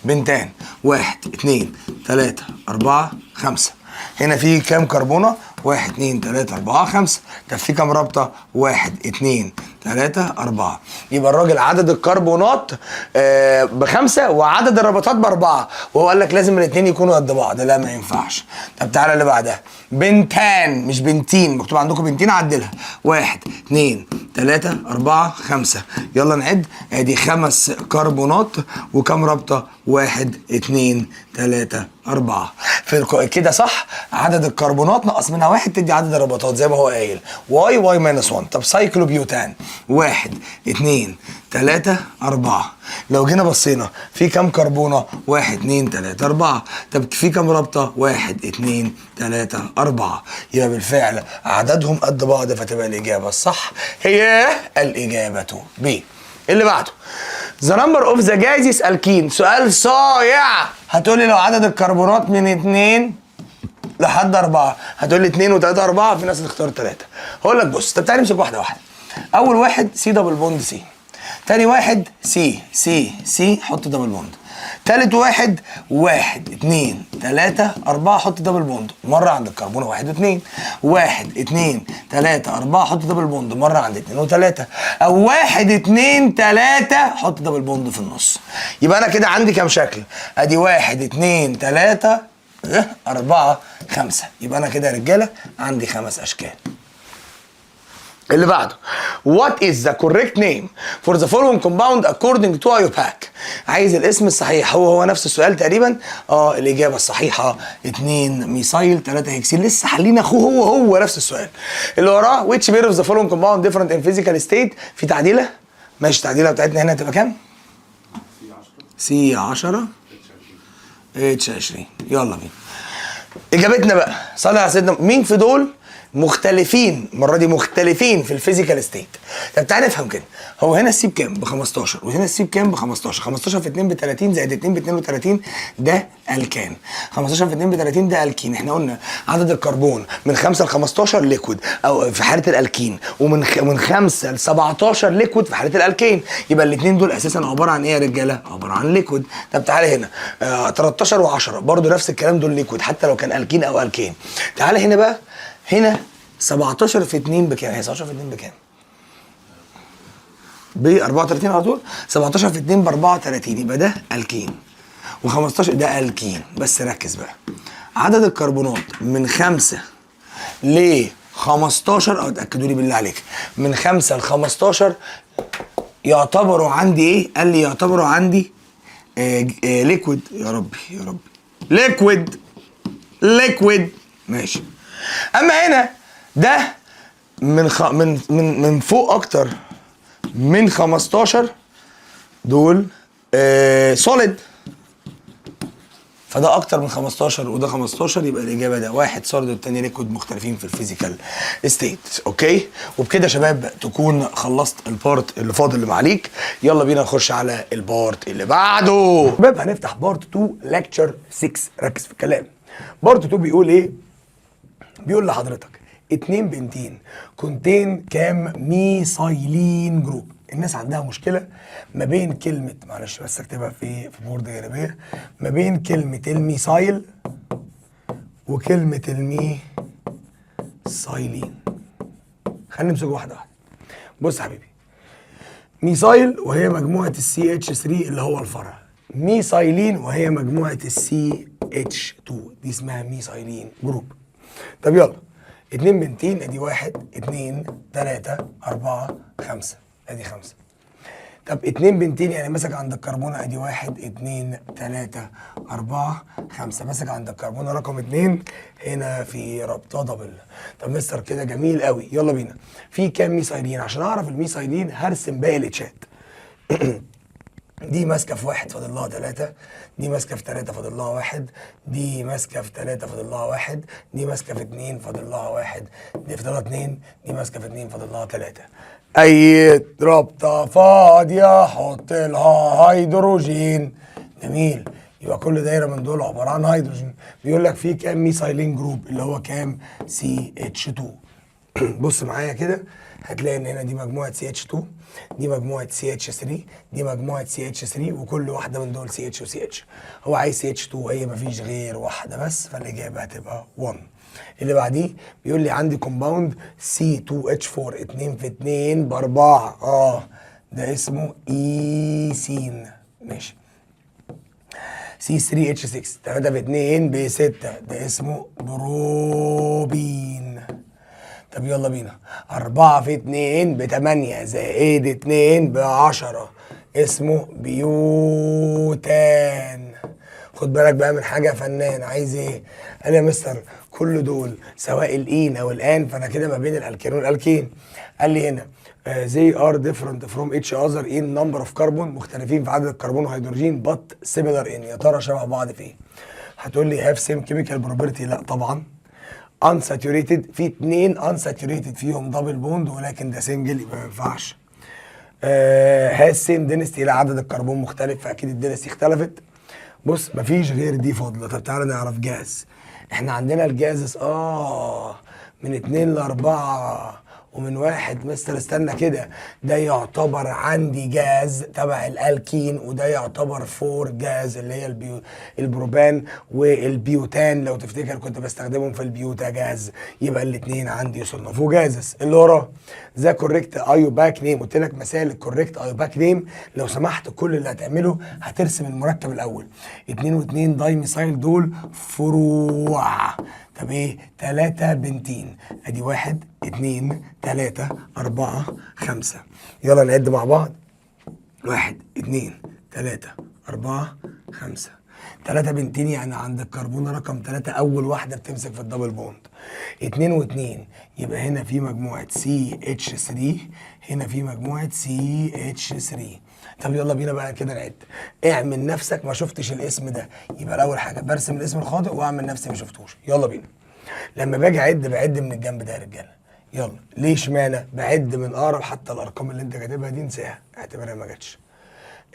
بنتان. 1، 2، 3، 4، 5. هنا في كام كربونة؟ 1، 2، 3، 4، 5. طب في كام رابطة؟ 1، 2، 3، 4. يبقى الراجل عدد الكربونات ب5 وعدد الربطات ب4، وهو قال لك لازم الاثنين يكونوا قد بعض. لا، ما ينفعش. طب تعالى اللي بعدها، بنتان مش بنتين، مكتوب عندكم بنتين، عدلها. 1، 2، 3، 4، 5. يلا نعد. ادي 5 كربونات وكم رابطة؟ 1، 2، 3، 4. كده صح، عدد الكربونات نقص منها 1 تدي عدد الربطات زي ما هو قايل Y Y minus 1. طب cyclobutane: 1، 2، 3، 4. لو جينا بصينا في كام كربونة؟ 1، 2، 3، 4. طب في كام رابطة؟ 1، 2، 3، 4. يبقى بالفعل عددهم قد بعض، فتبقى الإجابة الصح هي الإجابة B. اللي بعده: the number of the gaseous alkene. سؤال صايع. هتقولي لو عدد الكربونات من 2 لحد 4، هتقول لي 2 و3 4، في ناس تختار 3. هقول لك بص، طب تعالى نمسك واحدة واحدة. أول واحد C double bond C، تاني واحد C C C حط double bond، تالت واحد 1، 2، 3، 4 حط double bond مرة عند الكربون 1 و2، 1، 2، 3، 4 حط double bond مرة عند 2 و3، أو 1، 2، 3 حط double bond في النص. يبقى أنا كده عندي كام شكل؟ أدي 1، 2، 3، 4، 5. يبقى أنا كده يا رجالة عندي 5 أشكال. اللي بعده: What is the correct name for the following compound according to IUPAC؟ عايز الاسم الصحيح. هو هو نفس السؤال تقريبا. الاجابة الصحيحة 2 methyl 3 hexene، لسه حلين اخوه، هو هو نفس السؤال. اللي وراه: which pair of the following compound different in physical state؟ في تعديله، ماشي. التعديله بتاعتنا هنا هتبقى كام؟ C 10 H 20. يلا بينا اجابتنا بقى. صلي على سيدنا. مين في دول مختلفين، المرة دي مختلفين في ال physical state. طب تعالى نفهم كده، هو هنا ال C بكام؟ ب 15، وهنا ال C بكام؟ ب 15. 15 في 2 ب 30 زائد 2 ب 32، ده الكان. 15 في 2 ب 30، ده الكين. احنا قلنا عدد الكربون من 5 ل 15 liquid او في حاله الالكين، ومن من 5 ل 17 liquid في حاله الالكين. يبقى الاثنين دول اساسا عبارة عن ايه يا رجاله؟ عبارة عن liquid. طب تعالى هنا، 13 و10 برضو نفس الكلام، دول liquid حتى لو كان الكين او الكين. تعالى هنا بقى، هنا 17 في 2 بكام؟ هي 17 في 2 بكام؟ ب 34 على طول. 17 في 2 ب 34، يبقى ده الكين، و15 ده الكين. بس ركز بقى، عدد الكربونات من 5 ل 15، او اتاكدوا لي بالله عليك، من 5 ل 15 يعتبروا عندي ايه؟ قال لي يعتبروا عندي liquid. يا ربي يا ربي، liquid liquid، ماشي. اما هنا ده من خ... من من من فوق اكتر من 15 دول solid، فده اكتر من 15 وده 15، يبقى الاجابة ده واحد solid والتاني liquid، مختلفين في ال physical state. okay، وبكده يا شباب تكون خلصت ال part اللي فاضل اللي معاليك. يلا بينا نخش على ال part اللي بعده. شباب، هنفتح part 2 lecture 6. ركز في الكلام. part 2 بيقول ايه؟ بيقول لحضرتك اتنين pentene contain كام methylene group؟ الناس عندها مشكلة ما بين كلمه، معلش بس اكتبها في board جانبيه، ما بين كلمة ال methyl وكلمه الميثايلين. خلينا نمسك واحدة واحده. بص يا حبيبي، methyl وهي مجموعة ال CH 3 اللي هو الفرع، ميثايلين وهي مجموعة ال CH 2، دي اسمها methylene group. طب يلا، اتنين بنتين، ادي واحد، اتنين، تلاتة، أربعة، خمسة، ادي خمسة. طب اتنين بنتين يعني مسك عند الكربونة، ادي واحد، اتنين، تلاتة، أربعة، خمسة، مسك عند الكربونة رقم اتنين، هنا في رابطة double. طب مستر كده جميل قوي، يلا بينا، في كام ميثايلين؟ عشان اعرف الميثايلين هرسم باقي الاتشات. دي ماسكه في واحد فاضل لها ثلاثة، دي ماسكه في ثلاثة فاضل لها واحد، دي ماسكه في ثلاثة فاضل لها واحد، دي ماسكه في اتنين فاضل لها واحد، دي فاضل لها اتنين، دي ماسكه في اتنين فاضل لها ثلاثة. أي رابطة فاضية حط لها هيدروجين. جميل، يبقى كل دايرة من دول عبارة عن هيدروجين. بيقول لك في كام methylene group اللي هو كام CH 2؟ بص معايا كده، هتلاقي ان هنا دي مجموعة CH 2، دي مجموعة CH 3، دي مجموعة CH 3، وكل واحدة من دول CH و CH. هو عايز CH 2، هي مفيش غير واحدة بس، فالاجابه هتبقى 1. اللي بعديه بيقول لي عندي compound C 2 H 4، 2 في 2 ب 4، ده اسمه ايثين، ماشي. C 3 H 6، 3 في 2 ب 6، ده اسمه بروبين. طب يلا بينا، أربعة في اتنين بتمانية زائد اتنين ب10، اسمه بيوتان. خد بالك بقى من حاجة يا فنان. عايز ايه؟ قال يا مستر كل دول سواء ال ene او ال ane، فانا كده ما بين الالكين والالكين. قال لي هنا they are different from each other in number of carbon، مختلفين في عدد الكربون وهيدروجين، but similar in، يا ترى شبه بعض في ايه؟ هتقول لي have same chemical property؟ لا طبعا. unsaturated، في اتنين unsaturated فيهم double bond ولكن ده single، يبقى ما ينفعش. has same density، لا، عدد الكربون مختلف فاكيد ال density اختلفت. بص، مفيش غير دي فاضله. طب تعالى نعرف جاز. احنا عندنا ال gases من اتنين لاربعة ومن واحد. مستر استنى كده، ده يعتبر عندي جاز تبع الالكين، وده يعتبر four gas اللي هي البروبان والبيوتان، لو تفتكر كنت بستخدمهم في البيوتا جاز، يبقى الاثنين عندي يصنفوا gases. اللي وراه the correct IUPAC name، قلت لك مسائل ال correct IUPAC name. لو سمحت، كل اللي هتعمله هترسم المركب الاول. 2 و2 dimethyl دول فروع. طب ايه؟ 3 بنتين، ادي واحد، اتنين، تلاتة، أربعة، خمسة. يلا نعد مع بعض، واحد، اتنين، تلاتة، أربعة، خمسة. تلاتة بنتين يعني عند الكربون رقم تلاتة أول واحدة بتمسك في ال double bond. اتنين واتنين، يبقى هنا في مجموعة CH 3، هنا في مجموعة CH 3. طب يلا بينا بقى كده نعد. اعمل نفسك ما شفتش الاسم ده. يبقى الأول حاجة برسم الاسم الخاطئ وأعمل نفسي ما شفتوش. يلا بينا. لما باجي اعد بعد من الجنب ده يا رجاله. يلا ليه اشمعنى بعد من اقرب؟ حتى الارقام اللي انت كاتبها دي انساها، اعتبرها ما جاتش.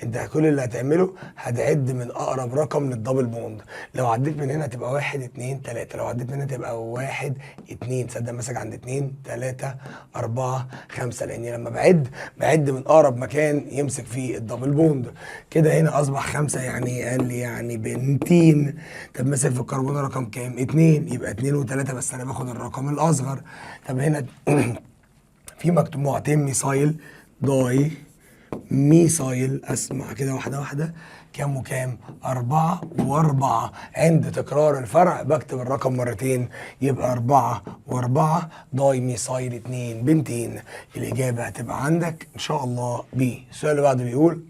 انت كل اللي هتعمله هتعد من اقرب رقم لل double bond. لو عديت من هنا هتبقى 1 2 3، لو عديت من هنا تبقى 1 2، تصدق ماسك عند 2 3 4 5، لان لما بعد بعد من اقرب مكان يمسك فيه ال double bond. كده هنا اصبح 5، يعني قال لي يعني بنتين. طب ماسك في الكربون رقم كام؟ 2، يبقى 2 و3، بس انا باخد الرقم الاصغر. طب هنا في مجموعتين methyl، di methyl، اسمع كده واحدة واحده، كام وكام؟ 4 و4. عند تكرار الفرع بكتب الرقم مرتين، يبقى 4 و4 dimethyl 2 بنتين. الإجابة هتبقى عندك إن شاء الله B. السؤال اللي بعده بيقول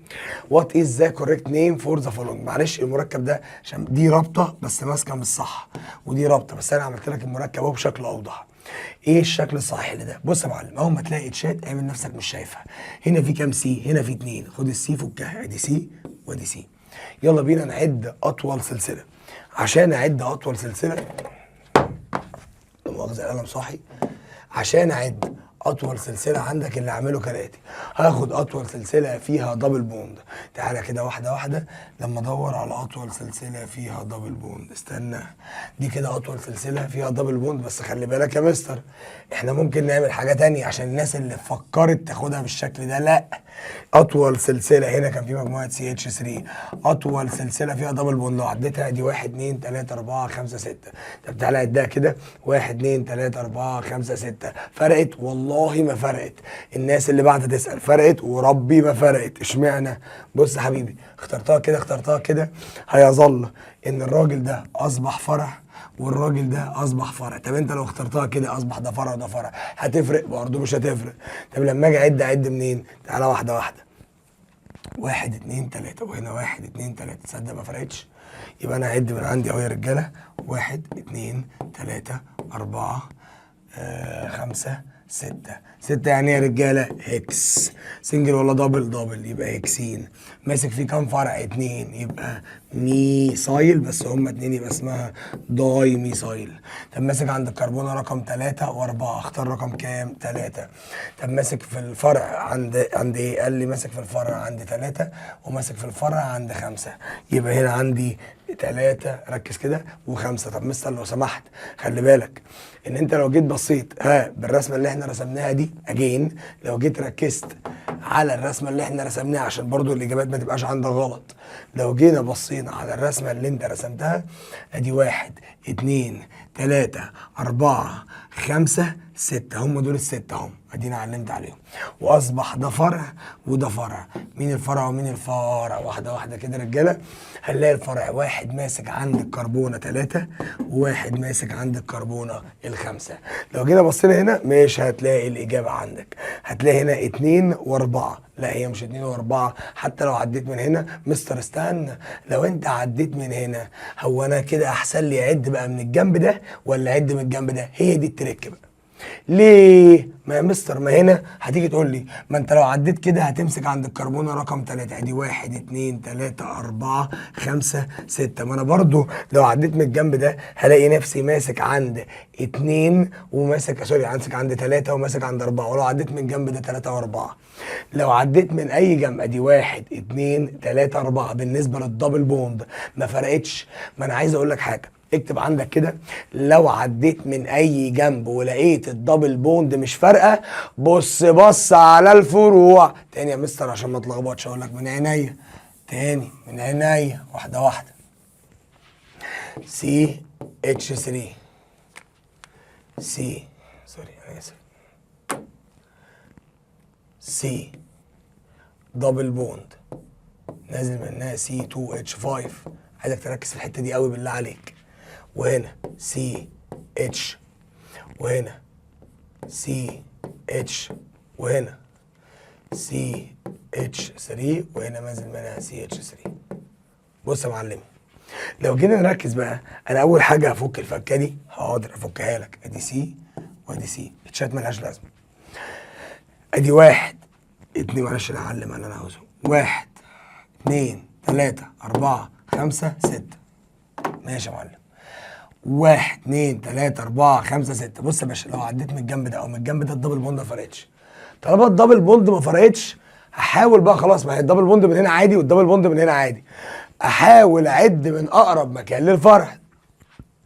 what is the correct name for the following. معلش المركب ده عشان دي رابطة بس ماسكة مش صح، ودي رابطة، بس أنا عملت لك المركب اهو بشكل أوضح. ايه الشكل الصحيح لده؟ بص يا معلم، اول ما تلاقي H ات اعمل نفسك مش شايفها. هنا في كام C؟ هنا في 2، خد ال C فكها، ادي C وادي C. يلا بينا نعد اطول سلسله. عشان اعد اطول سلسله، لا مؤاخذة القلم صاحي، عشان اعد اطول سلسلة عندك اللي اعمله كالاتي: هاخد اطول سلسلة فيها double bond. تعالى كده واحدة واحده، لما ادور على اطول سلسلة فيها double bond، استنى، دي كده اطول سلسلة فيها double bond. بس خلي بالك يا مستر، احنا ممكن نعمل حاجة تانية عشان الناس اللي فكرت تاخدها بالشكل ده. لا، اطول سلسلة هنا كان في مجموعة CH 3، اطول سلسلة فيها double bond لو عديتها دي 1 2 3 4 5 6. طب تعالى عدها كده، 1 2 3 4 5 6. فرقت؟ والله ما فرقت. الناس اللي بعد تسال فرقت؟ وربي ما فرقت. اشمعنى؟ بص يا حبيبي، اخترتها كده اخترتها كده، هيظل ان الراجل ده اصبح فرع والراجل ده اصبح فرع. طب انت لو اخترتها كده اصبح ده فرع وده فرع، هتفرق؟ برضه مش هتفرق. طب لما اجي اعد اعد منين؟ تعالى واحدة واحده، واحد اتنين تلاته، وهنا واحد اتنين تلاته. تصدق ما فرقتش؟ يبقى انا اعد من عندي اهو يا رجاله، واحد اتنين تلاتة اربعة خمسة ستة. ستة يعني ايه يا رجالة؟ hex. single ولا double؟ double، يبقى hexene. ماسك فيه كام فرع؟ اتنين، يبقى methyl، بس هما اتنين يبقى اسمها dimethyl. طب ماسك عند الكربونة رقم تلاتة واربعة، اختار رقم كام؟ تلاتة. طب ماسك في الفرع عند ايه؟ قال لي ماسك في الفرع عند تلاتة وماسك في الفرع عند خمسة، يبقى هنا عندي تلاتة، ركز كده، وخمسة. طب مستر لو سمحت، خلي بالك ان انت لو جيت بصيت ها بالرسمه اللي احنا رسمناها دي again، لو جيت ركزت على الرسمة اللي احنا رسمناها عشان برضو الاجابات ما تبقاش عندك غلط، لو جينا بصينا على الرسمة اللي انت رسمتها، ادي واحد اتنين تلاتة اربعة خمسة ستة، هم دول الستة هم، ادينا علمت عليهم، واصبح ده فرع وده فرع. مين الفرع ومين الفرع؟ واحدة واحدة كده رجاله، هنلاقي الفرع واحد ماسك عند الكربونه ثلاثة وواحد ماسك عند الكربونه الخمسه. لو جينا بصينا هنا مش هتلاقي الاجابة عندك، هتلاقي هنا اتنين واربعه. لا، هي مش اتنين واربعه. حتى لو عديت من هنا، مستر استنى، لو انت عديت من هنا، هو انا كده احسن لي اعد بقى من الجنب ده ولا اعد من الجنب ده؟ هي دي ال trick بقى. ليه؟ ما يا مستر ما هنا هتيجي تقول لي ما انت لو عديت كده هتمسك عند الكربونه رقم 3، ادي 1 2 3 4 5 6. ما انا برضو لو عديت من الجنب ده هلاقي نفسي ماسك عند 2 وماسك، sorry، ماسك عند 3 وماسك عند 4، ولو عديت من الجنب ده 3 و4. لو عديت من اي جنب ادي 1 2 3 4 بالنسبة لل double bond ما فرقتش. ما انا عايز اقول لك حاجه، اكتب عندك كده: لو عديت من اي جنب ولقيت ال double bond مش فارقه، بص بص على الفروع. تاني يا مستر عشان ما تلخبطش، اقول لك من عينيا، تاني من عينيا، واحدة واحده. CH 3 C، sorry انا اسف، C double bond نازل منها C 2 H 5. عايزك تركز في الحتة دي قوي بالله عليك. وهنا C H، وهنا C H، وهنا C H 3، وهنا نازل منها CH 3. بص يا معلمي، لو جينا نركز بقى، انا اول حاجة هفك الفكه دي. حاضر افكها لك، ادي C وادي C، H ات ملهاش لازمه. ادي واحد اتنين، معلش انا اعلم اللي انا عاوزه، واحد اتنين تلاتة أربعة خمسة ستة. ماشي يا معلم. واحد اتنين تلاتة أربعة خمسة ستة. بص يا باشا، لو عديت من الجنب ده أو من الجنب ده ال double bond ما فرقتش. طالما ال double bond ما فرقتش هحاول بقى خلاص، ما هي ال double bond من هنا عادي وال double bond من هنا عادي. احاول اعد من اقرب مكان للفرع.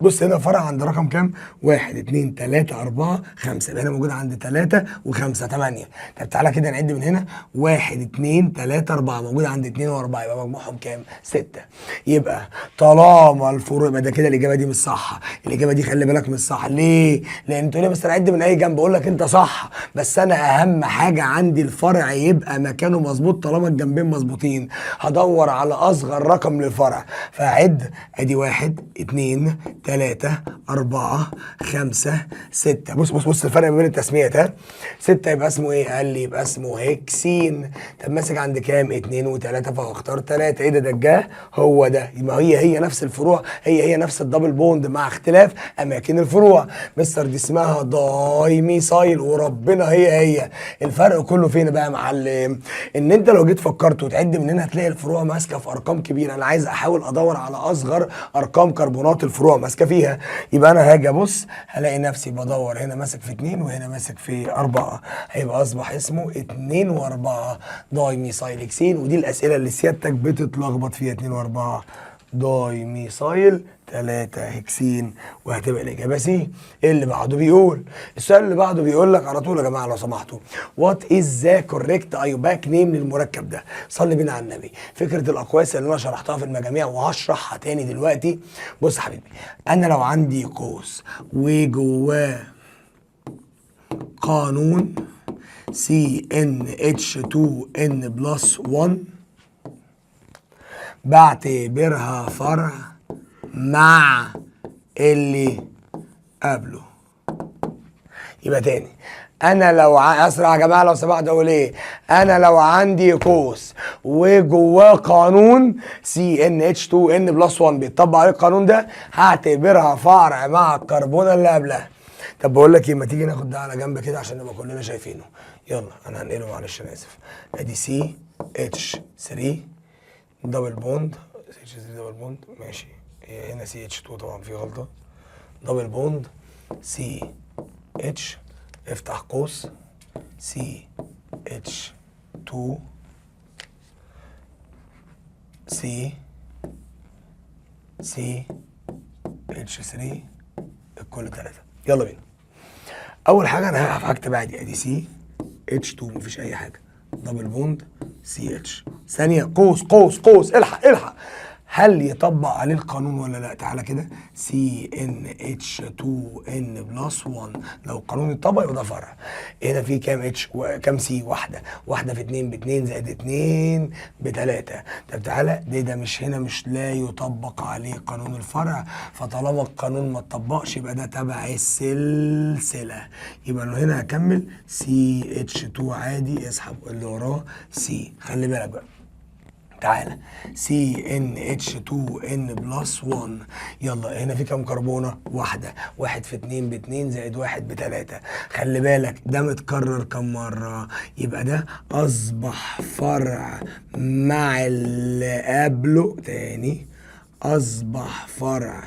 بص هنا فرع عند رقم كام؟ واحد اتنين تلاتة أربعة خمسة، يبقى هنا موجود عند تلاتة وخمسة تمانية. طب تعالى كده نعد من هنا، واحد اتنين تلاتة أربعة، موجود عند اتنين وأربعة، يبقى مجموعهم كام؟ ستة. يبقى طالما الفروع، يبقى ده كده الإجابة دي مش صح، الإجابة دي خلي بالك مش صح، ليه؟ لأن تقول لي بس أنا عد من أي جنب، أقول لك أنت صح، بس أنا أهم حاجة عندي الفرع يبقى مكانه مظبوط. طالما الجنبين مظبوطين هدور على أصغر رقم للفرع، فأعد أدي واحد اتنين تلاتة أربعة خمسة ستة. بص بص بص الفرق ما بين التسميات، ها، ستة يبقى اسمه ايه؟ قال لي يبقى اسمه hexene. طب ماسك عند كام؟ اتنين وتلاتة، فهختار تلاتة. ايه ده؟ ده جه هو ده، يبقى هي هي نفس الفروع، هي هي نفس ال double bond مع اختلاف أماكن الفروع. مستر دي اسمها dimethyl، وربنا هي هي. الفرق كله فين بقى يا معلم؟ ان انت لو جيت فكرت وتعد من هنا هتلاقي الفروع ماسكه في ارقام كبيره. انا عايز احاول ادور على اصغر ارقام كربونات الفروع ماسكه فيها. يبقى انا هاجي ابص هلاقي نفسي بدور هنا ماسك في اتنين وهنا ماسك في اربعه، هيبقى اصبح اسمه اتنين واربعة dimethyl hexene. ودي الاسئلة اللي سيادتك بتتلخبط فيها، اتنين واربعة dimethyl 3 hexene، وهتبقى الاجابة C. اللي بعده بيقول، السؤال اللي بعده بيقول لك على طول يا جماعة لو سمحتوا، what is the correct IUPAC name للمركب ده؟ صلي بينا على النبي. فكرة الاقواس اللي انا شرحتها في المجاميع وهشرحها تاني دلوقتي. بص يا حبيبي، انا لو عندي قوس وجواه قانون CnH2n plus 1 بعتبرها فرع مع اللي قبله. يبقى تاني، انا لو اسرع يا جماعة لو سمحت، اقول ايه؟ انا لو عندي قوس وجواه قانون CnH2n plus 1 بيطبق عليه القانون ده، هعتبرها فرع مع الكربونه اللي قبلها. طب بقول لك ايه، ما تيجي ناخد ده على جنب كده عشان نبقى كلنا شايفينه. يلا انا هنقله، معلش انا اسف. ادي CH 3 double bond CH 3 double bond، ماشي، هي هنا CH 2 طبعا في غلطه، double bond CH افتح قوس CH 2 C CH 3 الكل 3. يلا بينا. اول حاجة انا هقف هكتب عادي، ادي CH 2 مفيش اي حاجه، double bond CH، ثانية قوس قوس قوس، الحق الحق، هل يطبق عليه القانون ولا لا؟ تعالى كده، CnH 2 n plus 1، لو القانون اتطبق يبقى ده فرع. هنا في كام H وكام C؟ واحده، واحدة في 2 ب2 زائد 2 ب3. طب تعالى ده مش هنا، مش لا يطبق عليه قانون الفرع، فطالما القانون ما اتطبقش يبقى ده تبع السلسله. يبقى لو هنا هكمل CH 2 عادي، اسحب اللي وراه C. خلي بالك بقى، تعالى CnH 2 n plus 1، يلا هنا في كام كربونه؟ واحده، واحد في اتنين باتنين زائد واحد بتلاته. خلي بالك ده متكرر كم مره؟ يبقى ده اصبح فرع مع اللي قبله. تاني، اصبح فرع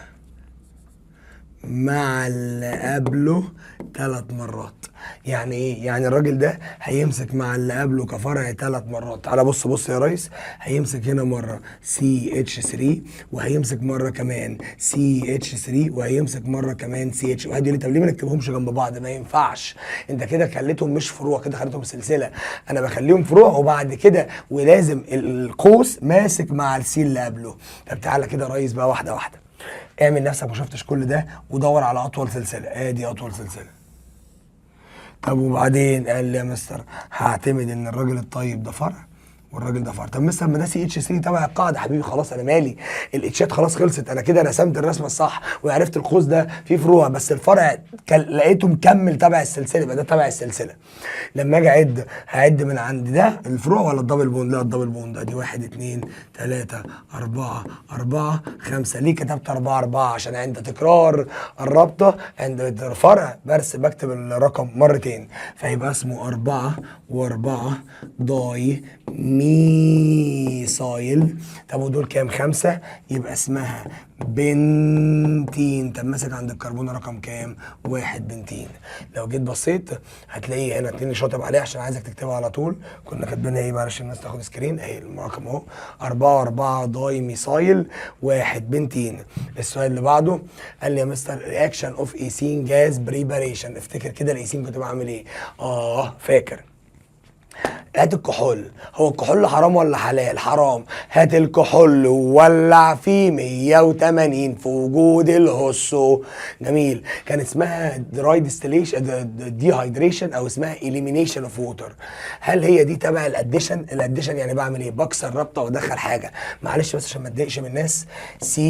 مع اللي قبله 3 مرات. يعني ايه؟ يعني الراجل ده هيمسك مع اللي قبله كفرع 3 مرات. تعالى بص بص يا ريس، هيمسك هنا مرة CH 3، وهيمسك مرة كمان CH 3، وهيمسك مرة كمان CH. واحد يقول لي طب ليه ما نكتبهمش جنب بعض؟ ما ينفعش، انت كده خليتهم مش فروع، كده خليتهم سلسله. انا بخليهم فروع وبعد كده ولازم القوس ماسك مع ال C اللي قبله. طب تعالى كده يا ريس بقى واحدة واحده، اعمل نفسك ما شفتش كل ده ودور على اطول سلسله. ادي اطول سلسله. طب وبعدين؟ قال لي يا مستر هعتمد ان الراجل الطيب ده فرع والراجل ده فرع. طب مستر ما ده CH 3 تبع القاعده. حبيبي خلاص انا مالي، ال H ات خلاص خلصت، انا كده رسمت الرسمة الصح وعرفت القوس ده فيه فروع، بس الفرع لقيته مكمل تبع السلسله، يبقى ده تبع السلسله. لما اجي اعد هعد من عند ده الفروع ولا ال double bond؟ لا ال double bond. ادي 1 2 3 4 4 5. ليه كتبت 4 4؟ عشان عند تكرار الرابطة عند الفرع برسم بكتب الرقم مرتين، فيبقى اسمه 4 و4 dimethyl methyl. طب ودول كام؟ خمسة، يبقى اسمها بنتين. طب ماسك عند الكربون رقم كام؟ واحد، بنتين. لو جيت بصيت هتلاقيه هنا اتنين شاطب عليه عشان عايزك تكتبها على طول. كنا كاتبينها ايه؟ معلش الناس تاخد screen. اهي الرقم اهو، 4 4 dimethyl واحد بنتين. السؤال اللي بعده قال لي يا مستر reaction of ethene gas preparation. افتكر كده الايثين كنت بعمل ايه؟ فاكر. هات الكحول. هو الكحول حرام ولا حلال؟ حرام. هات الكحول وولع فيه 180 في وجود الهوسو. جميل. كان اسمها dry distillation، dehydration، او اسمها elimination of water. هل هي دي تبع ال addition؟ ال addition يعني بعمل ايه؟ بكسر رابطه وادخل حاجه. معلش بس عشان ما اتضايقش من الناس. C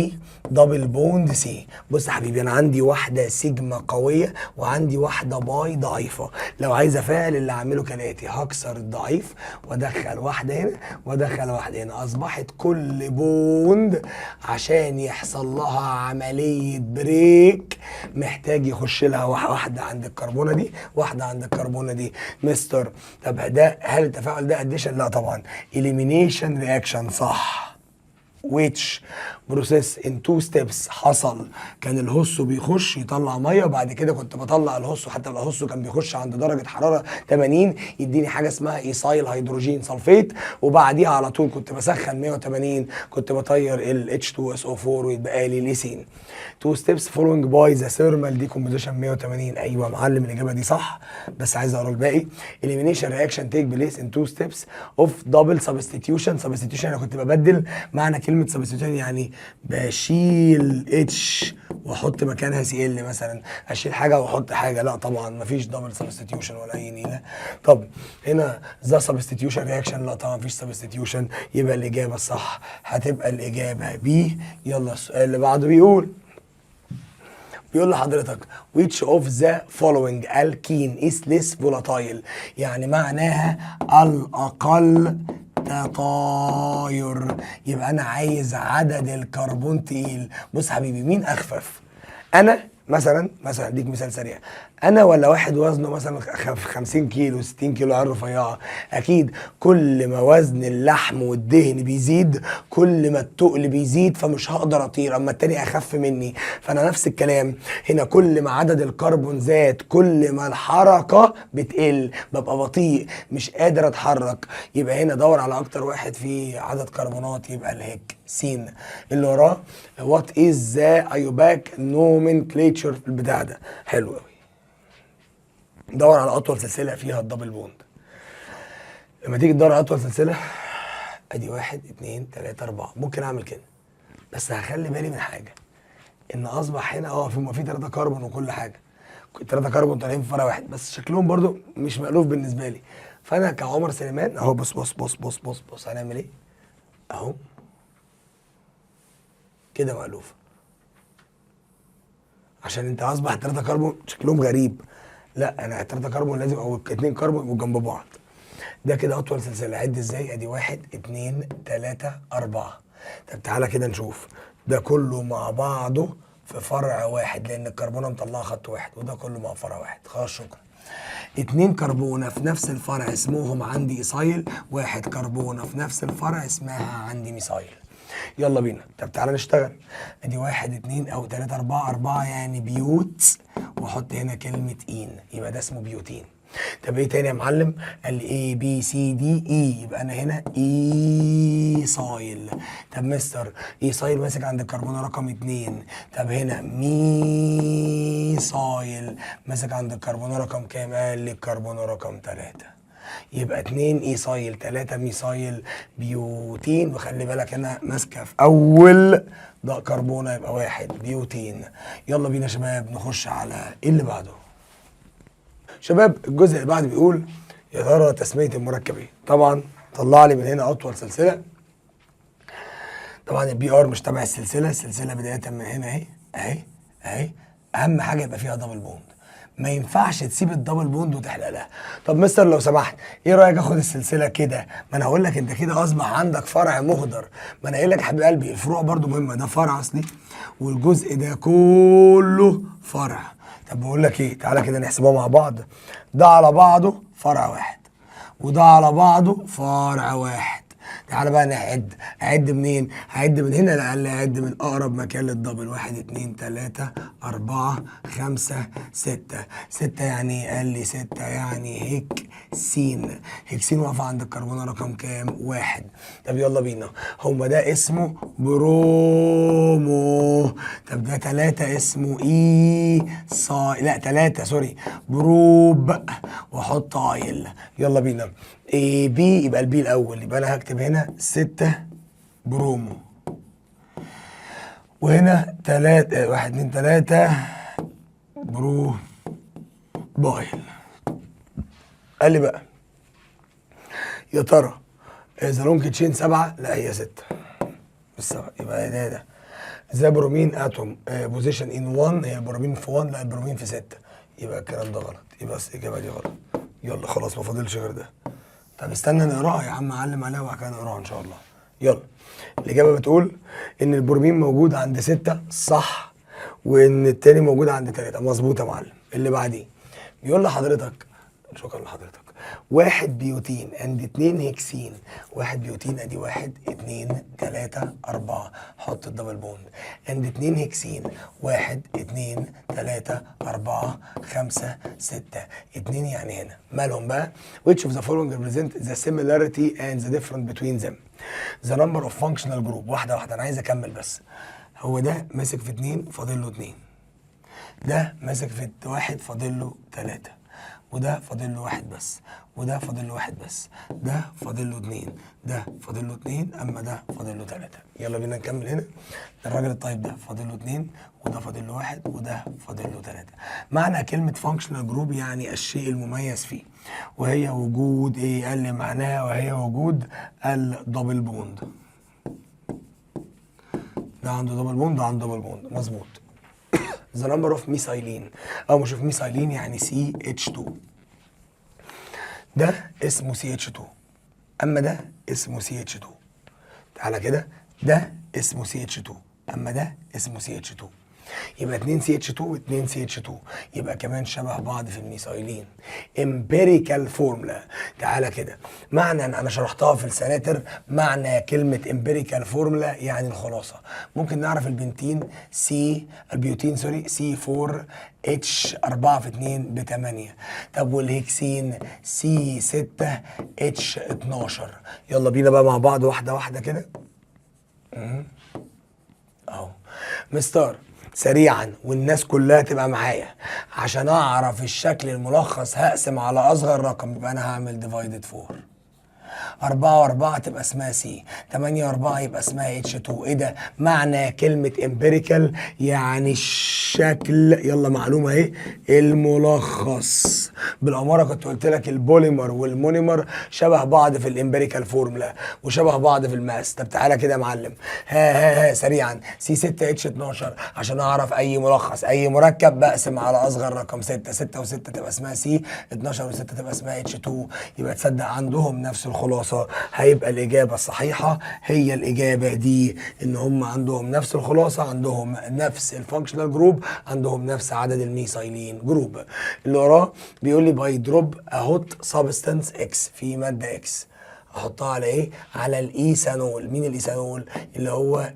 double bond C. بص يا حبيبي، انا عندي واحدة سيجما قوية وعندي واحدة pi ضعيفه. لو عايز افاعل، اللي اعمله كالاتي: هكسر الضعيف وادخل واحدة هنا وادخل واحدة هنا. اصبحت كل bond عشان يحصل لها عملية break محتاج يخش لها واحدة عند الكربونه دي، واحدة عند الكربونه دي. مستر، طب ده هل التفاعل ده addition؟ لا طبعا، elimination reaction صح. which process in two steps حصل؟ كان الهوسو بيخش يطلع ميه، وبعد كده كنت بطلع الهوسو. حتى الهوسو كان بيخش عند درجه حرارة 80 يديني حاجة اسمها ethyl hydrogen sulfate، وبعديها على طول كنت بسخن 180 كنت بطير ال H2SO4 ويتبقى لي الايثين. two steps following by the thermal decomposition 180. ايوه يا معلم، الاجابة دي صح، بس عايز اقرا الباقي. elimination reaction take place in two steps of double substitution. substitution انا كنت ببدل. معنى كلمة substitution يعني بشيل H واحط مكانها Cl مثلا، اشيل حاجة واحط حاجه. لا طبعا، مفيش double substitution ولا اي نيله. طب هنا the substitution reaction؟ لا طبعا، مفيش substitution. يبقى الاجابة الصح هتبقى الاجابة B. يلا السؤال اللي بعده بيقول لحضرتك which of the following alkene is less volatile؟ يعني معناها الأقل تطاير. يبقى أنا عايز عدد الكربون تقيل. بص حبيبي، مين أخفف؟ أنا مثلا اديك مثال سريع، انا ولا واحد وزنه مثلا 50 كيلو، 60 كيلو، عيال رفيعه؟ اكيد كل ما وزن اللحم والدهن بيزيد كل ما التقل بيزيد، فمش هقدر اطير، اما التاني اخف مني. فانا نفس الكلام هنا، كل ما عدد الكربون زاد كل ما الحركة بتقل، ببقى بطيء مش قادر اتحرك. يبقى هنا دور على اكتر واحد فيه عدد كربونات، يبقى الهكسين. اللي وراه what is the IUPAC nomenclature؟ البتاع ده حلو قوي. دور على اطول سلسلة فيها ال double bond. لما تيجي تدور على اطول سلسله، ادي واحد، اتنين، تلاته، اربعه. ممكن اعمل كده، بس هخلي بالي من حاجه، ان اصبح هنا في 3 كربون وكل حاجه، 3 كربون طالعين في فرع واحد، بس شكلهم برضو مش مألوف بالنسبة لي. فانا كعمر سليمان اهو، بص بص بص بص بص بص، هنعمل ايه؟ اهو كده مألوفه، عشان انت اصبح 3 كربون شكلهم غريب. لا، انا 3 كربون لازم او 2 كربون يبقوا جنب بعض. ده كده اطول سلسله. عد ازاي؟ ادي واحد، اتنين، تلاتة، اربعة. طب تعالى كده نشوف، ده كله مع بعضه في فرع واحد لان الكربونه مطلعه خط واحد، وده كله مع فرع واحد. خلاص، شكرا. اتنين كربونه في نفس الفرع اسمهم عندي ethyl، واحد كربونه في نفس الفرع اسمها عندي methyl. يلا بينا. طب تعالى نشتغل. ادي واحد، اتنين او تلاتة، اربعة. اربعة يعني but، واحط هنا كلمة ene، يبقى ده اسمه butene. طب ايه تاني يا معلم؟ قال لي A B C D E، يبقى انا هنا ethyl. طب مستر، ethyl ماسك عند الكربونه رقم اتنين. طب هنا methyl ماسك عند الكربونه رقم كام؟ قال لي الكربونه رقم تلاتة. يبقى اتنين ethyl، تلاتة methyl، butene. وخلي بالك هنا ماسكه في اول ده كربونه، يبقى واحد butene. يلا بينا يا شباب نخش على ايه اللي بعده. شباب، الجزء اللي بعده بيقول يا ترى تسميه المركب ايه؟ طبعا طلع لي من هنا اطول سلسله. طبعا ال Br مش تبع السلسله. السلسلة بداية من هنا اهي اهي اهي. اهم حاجة يبقى فيها double bond، ما ينفعش تسيب ال double bond وتحلق لها. طب مستر لو سمحت، ايه رايك اخد السلسلة كده؟ ما انا هقول لك انت كده اصبح عندك فرع مهدر. ما انا قايل لك يا حبيب قلبي الفروع برضو مهمه. ده فرع اصلي والجزء ده كله فرع. طب بقول لك ايه، تعالى كده نحسبها مع بعض. ده على بعضه فرع واحد، وده على بعضه فرع واحد. تعالى بقى نعد. اعد منين؟ اعد من هنا؟ لا، قال لي اعد من اقرب مكان لل double. واحد، اتنين، تلاتة، أربعة، خمسة، ستة. ستة يعني إيه؟ قال لي ستة يعني hexene. hexene واقفة عند الكربونة رقم كام؟ واحد. طب يلا بينا، هو ده اسمه bromo. طب ده تلاتة اسمه ethy، لا تلاتة sorry prop، واحط yl. يلا بينا، A B، يبقى ال B الاول، يبقى انا هكتب هنا ستة bromo، وهنا تلاتة، واحد، اتنين، تلاتة propyl. قال لي بقى يا ترى اذا long chain سبعة؟ لا، هي ستة مش سبعة، يبقى ده the bromine atom position in 1. هي البرومين في 1؟ لا، البرومين في 6، يبقى الكلام ده غلط، يبقى الاجابة دي غلط. يلا خلاص، ما فاضلش غير ده. طب استنى نقراها يا عم، علم عليها وبعد كده نقراها ان شاء الله. يلا، الاجابة بتقول ان البرومين موجود عند 6، صح، وان التاني موجود عند 3، مظبوط يا معلم. اللي بعديه بيقول لحضرتك، شكرا لحضرتك، واحد butene and اتنين hexene. واحد butene ادي واحد، اتنين، تلاتة، أربعة، حط ال double bond، and اتنين hexene، واحد، اتنين، تلاتة، أربعة، خمسة، ستة. اتنين يعني هنا. مالهم بقى؟ which of the following represent the similarity and the difference between them، the number of functional group؟ واحدة واحدة، أنا عايز أكمل بس. هو ده ماسك في اتنين، فاضل له اتنين. ده ماسك في واحد، فاضل له تلاتة. وده فاضل له واحد بس، وده فاضل له واحد بس. ده فاضل له اتنين، ده فاضل له اتنين، اما ده فاضل له تلاتة. يلا بينا نكمل هنا. الراجل الطيب ده فاضل له اتنين، وده فاضل له واحد، وده فاضل له تلاتة. معنى كلمة functional group يعني الشيء المميز فيه، وهي وجود ايه؟ قال لي معناها وهي وجود ال double bond. ده عنده double bond، ده عنده double bond، مظبوط. the number of methylene، او ما اشوف ميثايلين يعني CH2. ده اسمه CH2، اما ده اسمه CH2. تعالى كده، ده اسمه CH2، اما ده اسمه CH2، يبقى 2 CH2 و2 CH2، يبقى كمان شبه بعض في ال methylene. empirical formula، تعالى كده، معنى ان انا شرحتها في السناتر، معنى كلمة empirical formula يعني الخلاصه. ممكن نعرف ال pentene C، ال butene sorry، C 4 H 4 في 2 ب 8. طب وال hexene C 6 H 12. يلا بينا بقى مع بعض واحدة واحدة كده اهو. مستر، سريعا والناس كلها تبقى معايا، عشان اعرف الشكل الملخص هقسم على اصغر رقم، يبقى انا هعمل divided 4. أربعة وأربعة تبقى اسمها C، تمانية وأربعة يبقى اسمها H2. إيه ده؟ معنى كلمة empirical يعني الشكل. يلا معلومة أهي، الملخص. بالأمارة كنت قلت لك ال polymer وال monomer شبه بعض في ال empirical formula وشبه بعض في ال mass. طب تعالى كده يا معلم، ها ها ها، سريعا، C 6 H 12. عشان أعرف أي ملخص أي مركب بقسم على أصغر رقم، 6. 6 و6 تبقى اسمها C، 12 و6 تبقى اسمها H2. يبقى تصدق عندهم نفس الخلاصة. هيبقى الإجابة الصحيحة هي الإجابة دي، إن هم عندهم نفس الخلاصة، عندهم نفس ال functional group، عندهم نفس عدد ال methylene group. اللي وراه بيقول لي by drop hot substance X، في مادة X احطها على ايه؟ على الايثانول. مين الايثانول؟ اللي هو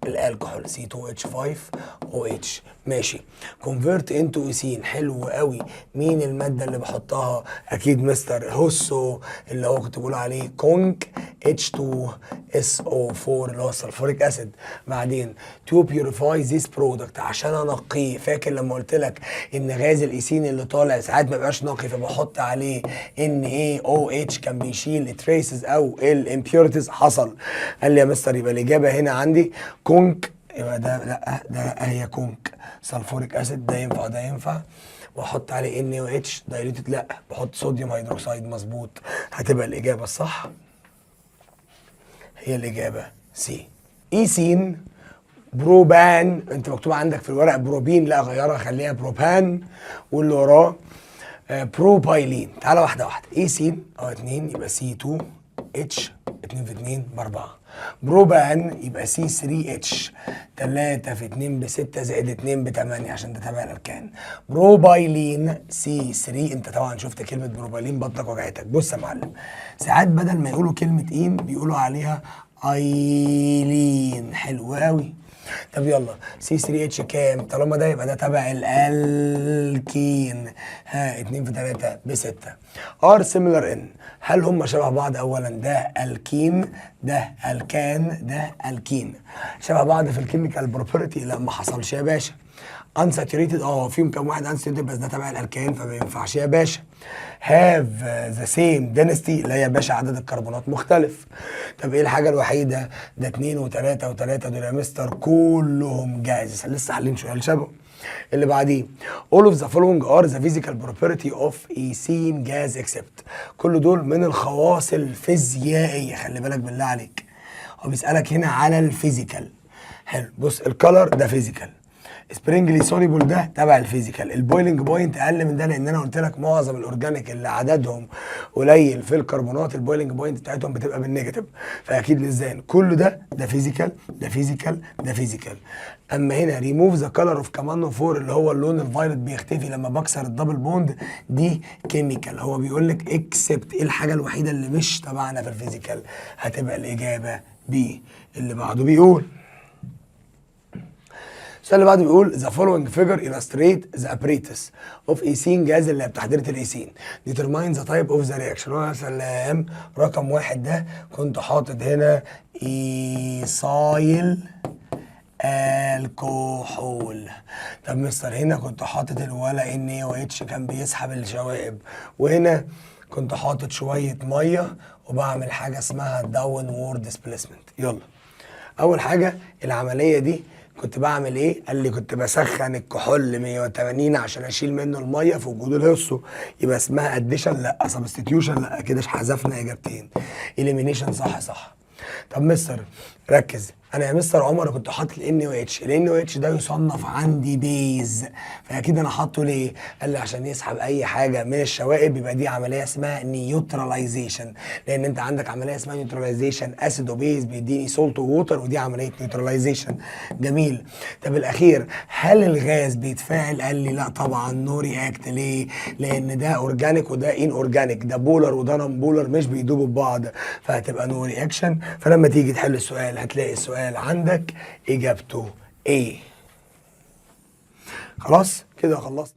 الالكحول C2H5OH، ماشي. convert into ethene، حلو قوي. مين المادة اللي بحطها؟ اكيد مستر HSO، اللي هو كنت بقول عليه conc H2SO4، اللي هو ال sulfuric acid. بعدين to purify this product، عشان انقيه. فاكر لما قلت لك ان غاز الايثين اللي طالع ساعات ما بيبقاش نقي، فبحط عليه NaOH كان بيشيل ال traces او ال impurities؟ حصل. قال لي يا مستر يبقى الاجابة هنا عندي conc، يبقى ده لا، ده لا، هي conc sulfuric acid. ده ينفع، ده ينفع. واحط عليه NaOH diluted؟ لا، بحط sodium hydroxide، مظبوط. هتبقى الاجابة الصح هي الاجابة C. ethene، propane، انت مكتوب عندك في الورق بروبين، لا غيرها خليها بروبان. واللي وراه بروبايلين. تعالى واحدة واحده. ايثين اه 2، يبقى C 2 H 2 في 2 ب 4. بروبان يبقى C 3 H 3 في 2 ب 6 زائد 2 ب 8 عشان ده تبع الالكان. propylene C 3، انت طبعا شفت كلمة بروبايلين بطنك وجعتك. بص يا معلم، ساعات بدل ما يقولوا كلمة ene بيقولوا عليها ylene. حلو قوي. طب يلا C 3 H كام؟ طالما ده يبقى ده تبع الالكين. ها، 2 في 3 ب 6. are similar in، هل هم شبه بعض؟ اولا ده الكين، ده الكان، ده الكين، شبه بعض في ال chemical property؟ لا، ما حصلش يا باشا. unsaturated، فيهم كام واحد unsaturated، بس ده تبع الالكان فما ينفعش يا باشا. have the same density، لا يا باشا، عدد الكربونات مختلف. طب ايه الحاجة الوحيده؟ ده 2 و3 و3، دول يا مستر كلهم جاز، لسه حالين سؤال شبه. اللي بعديه، all of the following are the physical property of ethene gas except، كل دول من الخواص الفيزيائيه. خلي بالك بالله عليك، هو بيسألك هنا على ال physical. حلو، بص، ال color ده physical، sparingly soluble ده تبع ال physical، ال boiling point اقل من ده، لان انا قلت لك معظم ال organic اللي عددهم قليل في الكربونات ال boiling point بتاعتهم بتبقى بال negative، فاكيد less than. كل ده، ده physical، ده physical، ده physical. اما هنا ريموف ذا كلر اوف كمان 4 اللي هو اللون ال violet بيختفي لما بكسر ال double bond، دي chemical. هو بيقول لك except، ايه الحاجة الوحيدة اللي مش تبعنا في ال physical؟ هتبقى الاجابة B. اللي بعده بيقول، السؤال اللي بعده بيقول the following figure illustrate the apparatus of ethene gas اللي بتحضيرة الايثين، determine the type of the reaction. هو يا سلام، رقم واحد ده كنت حاطط هنا ethyl الكحول. طب مستر، هنا كنت حاطط الولا NaOH كان بيسحب الشوائب، وهنا كنت حاطط شوية مية وبعمل حاجة اسمها downward displacement. يلا، اول حاجة العملية دي كنت بعمل ايه؟ قال لي كنت بسخن الكحول 180 عشان اشيل منه المية في وجود الهصو. يبقى اسمها addition؟ لا. substitution؟ لا. كده حذفنا اجابتين. elimination صح صح. طب مستر ركز، انا يا مستر عمر كنت حاطط ال NaOH، ال NaOH ده يصنف عندي base، فاكيد انا حاطه ليه؟ قال لي عشان يسحب اي حاجة من الشوائب. يبقى دي عملية اسمها neutralization، لان انت عندك عملية اسمها neutralization، acid و base بيديني salt و water، ودي عملية neutralization. جميل. طب الاخير، هل الغاز بيتفاعل؟ قال لي لا طبعا، no react. ليه؟ لان ده organic وده inorganic، ده polar وده non polar، مش بيدوبوا ببعض، فهتبقى no reaction. فلما تيجي تحل السؤال هتلاقي السؤال عندك اجابته A. خلاص كده خلصنا.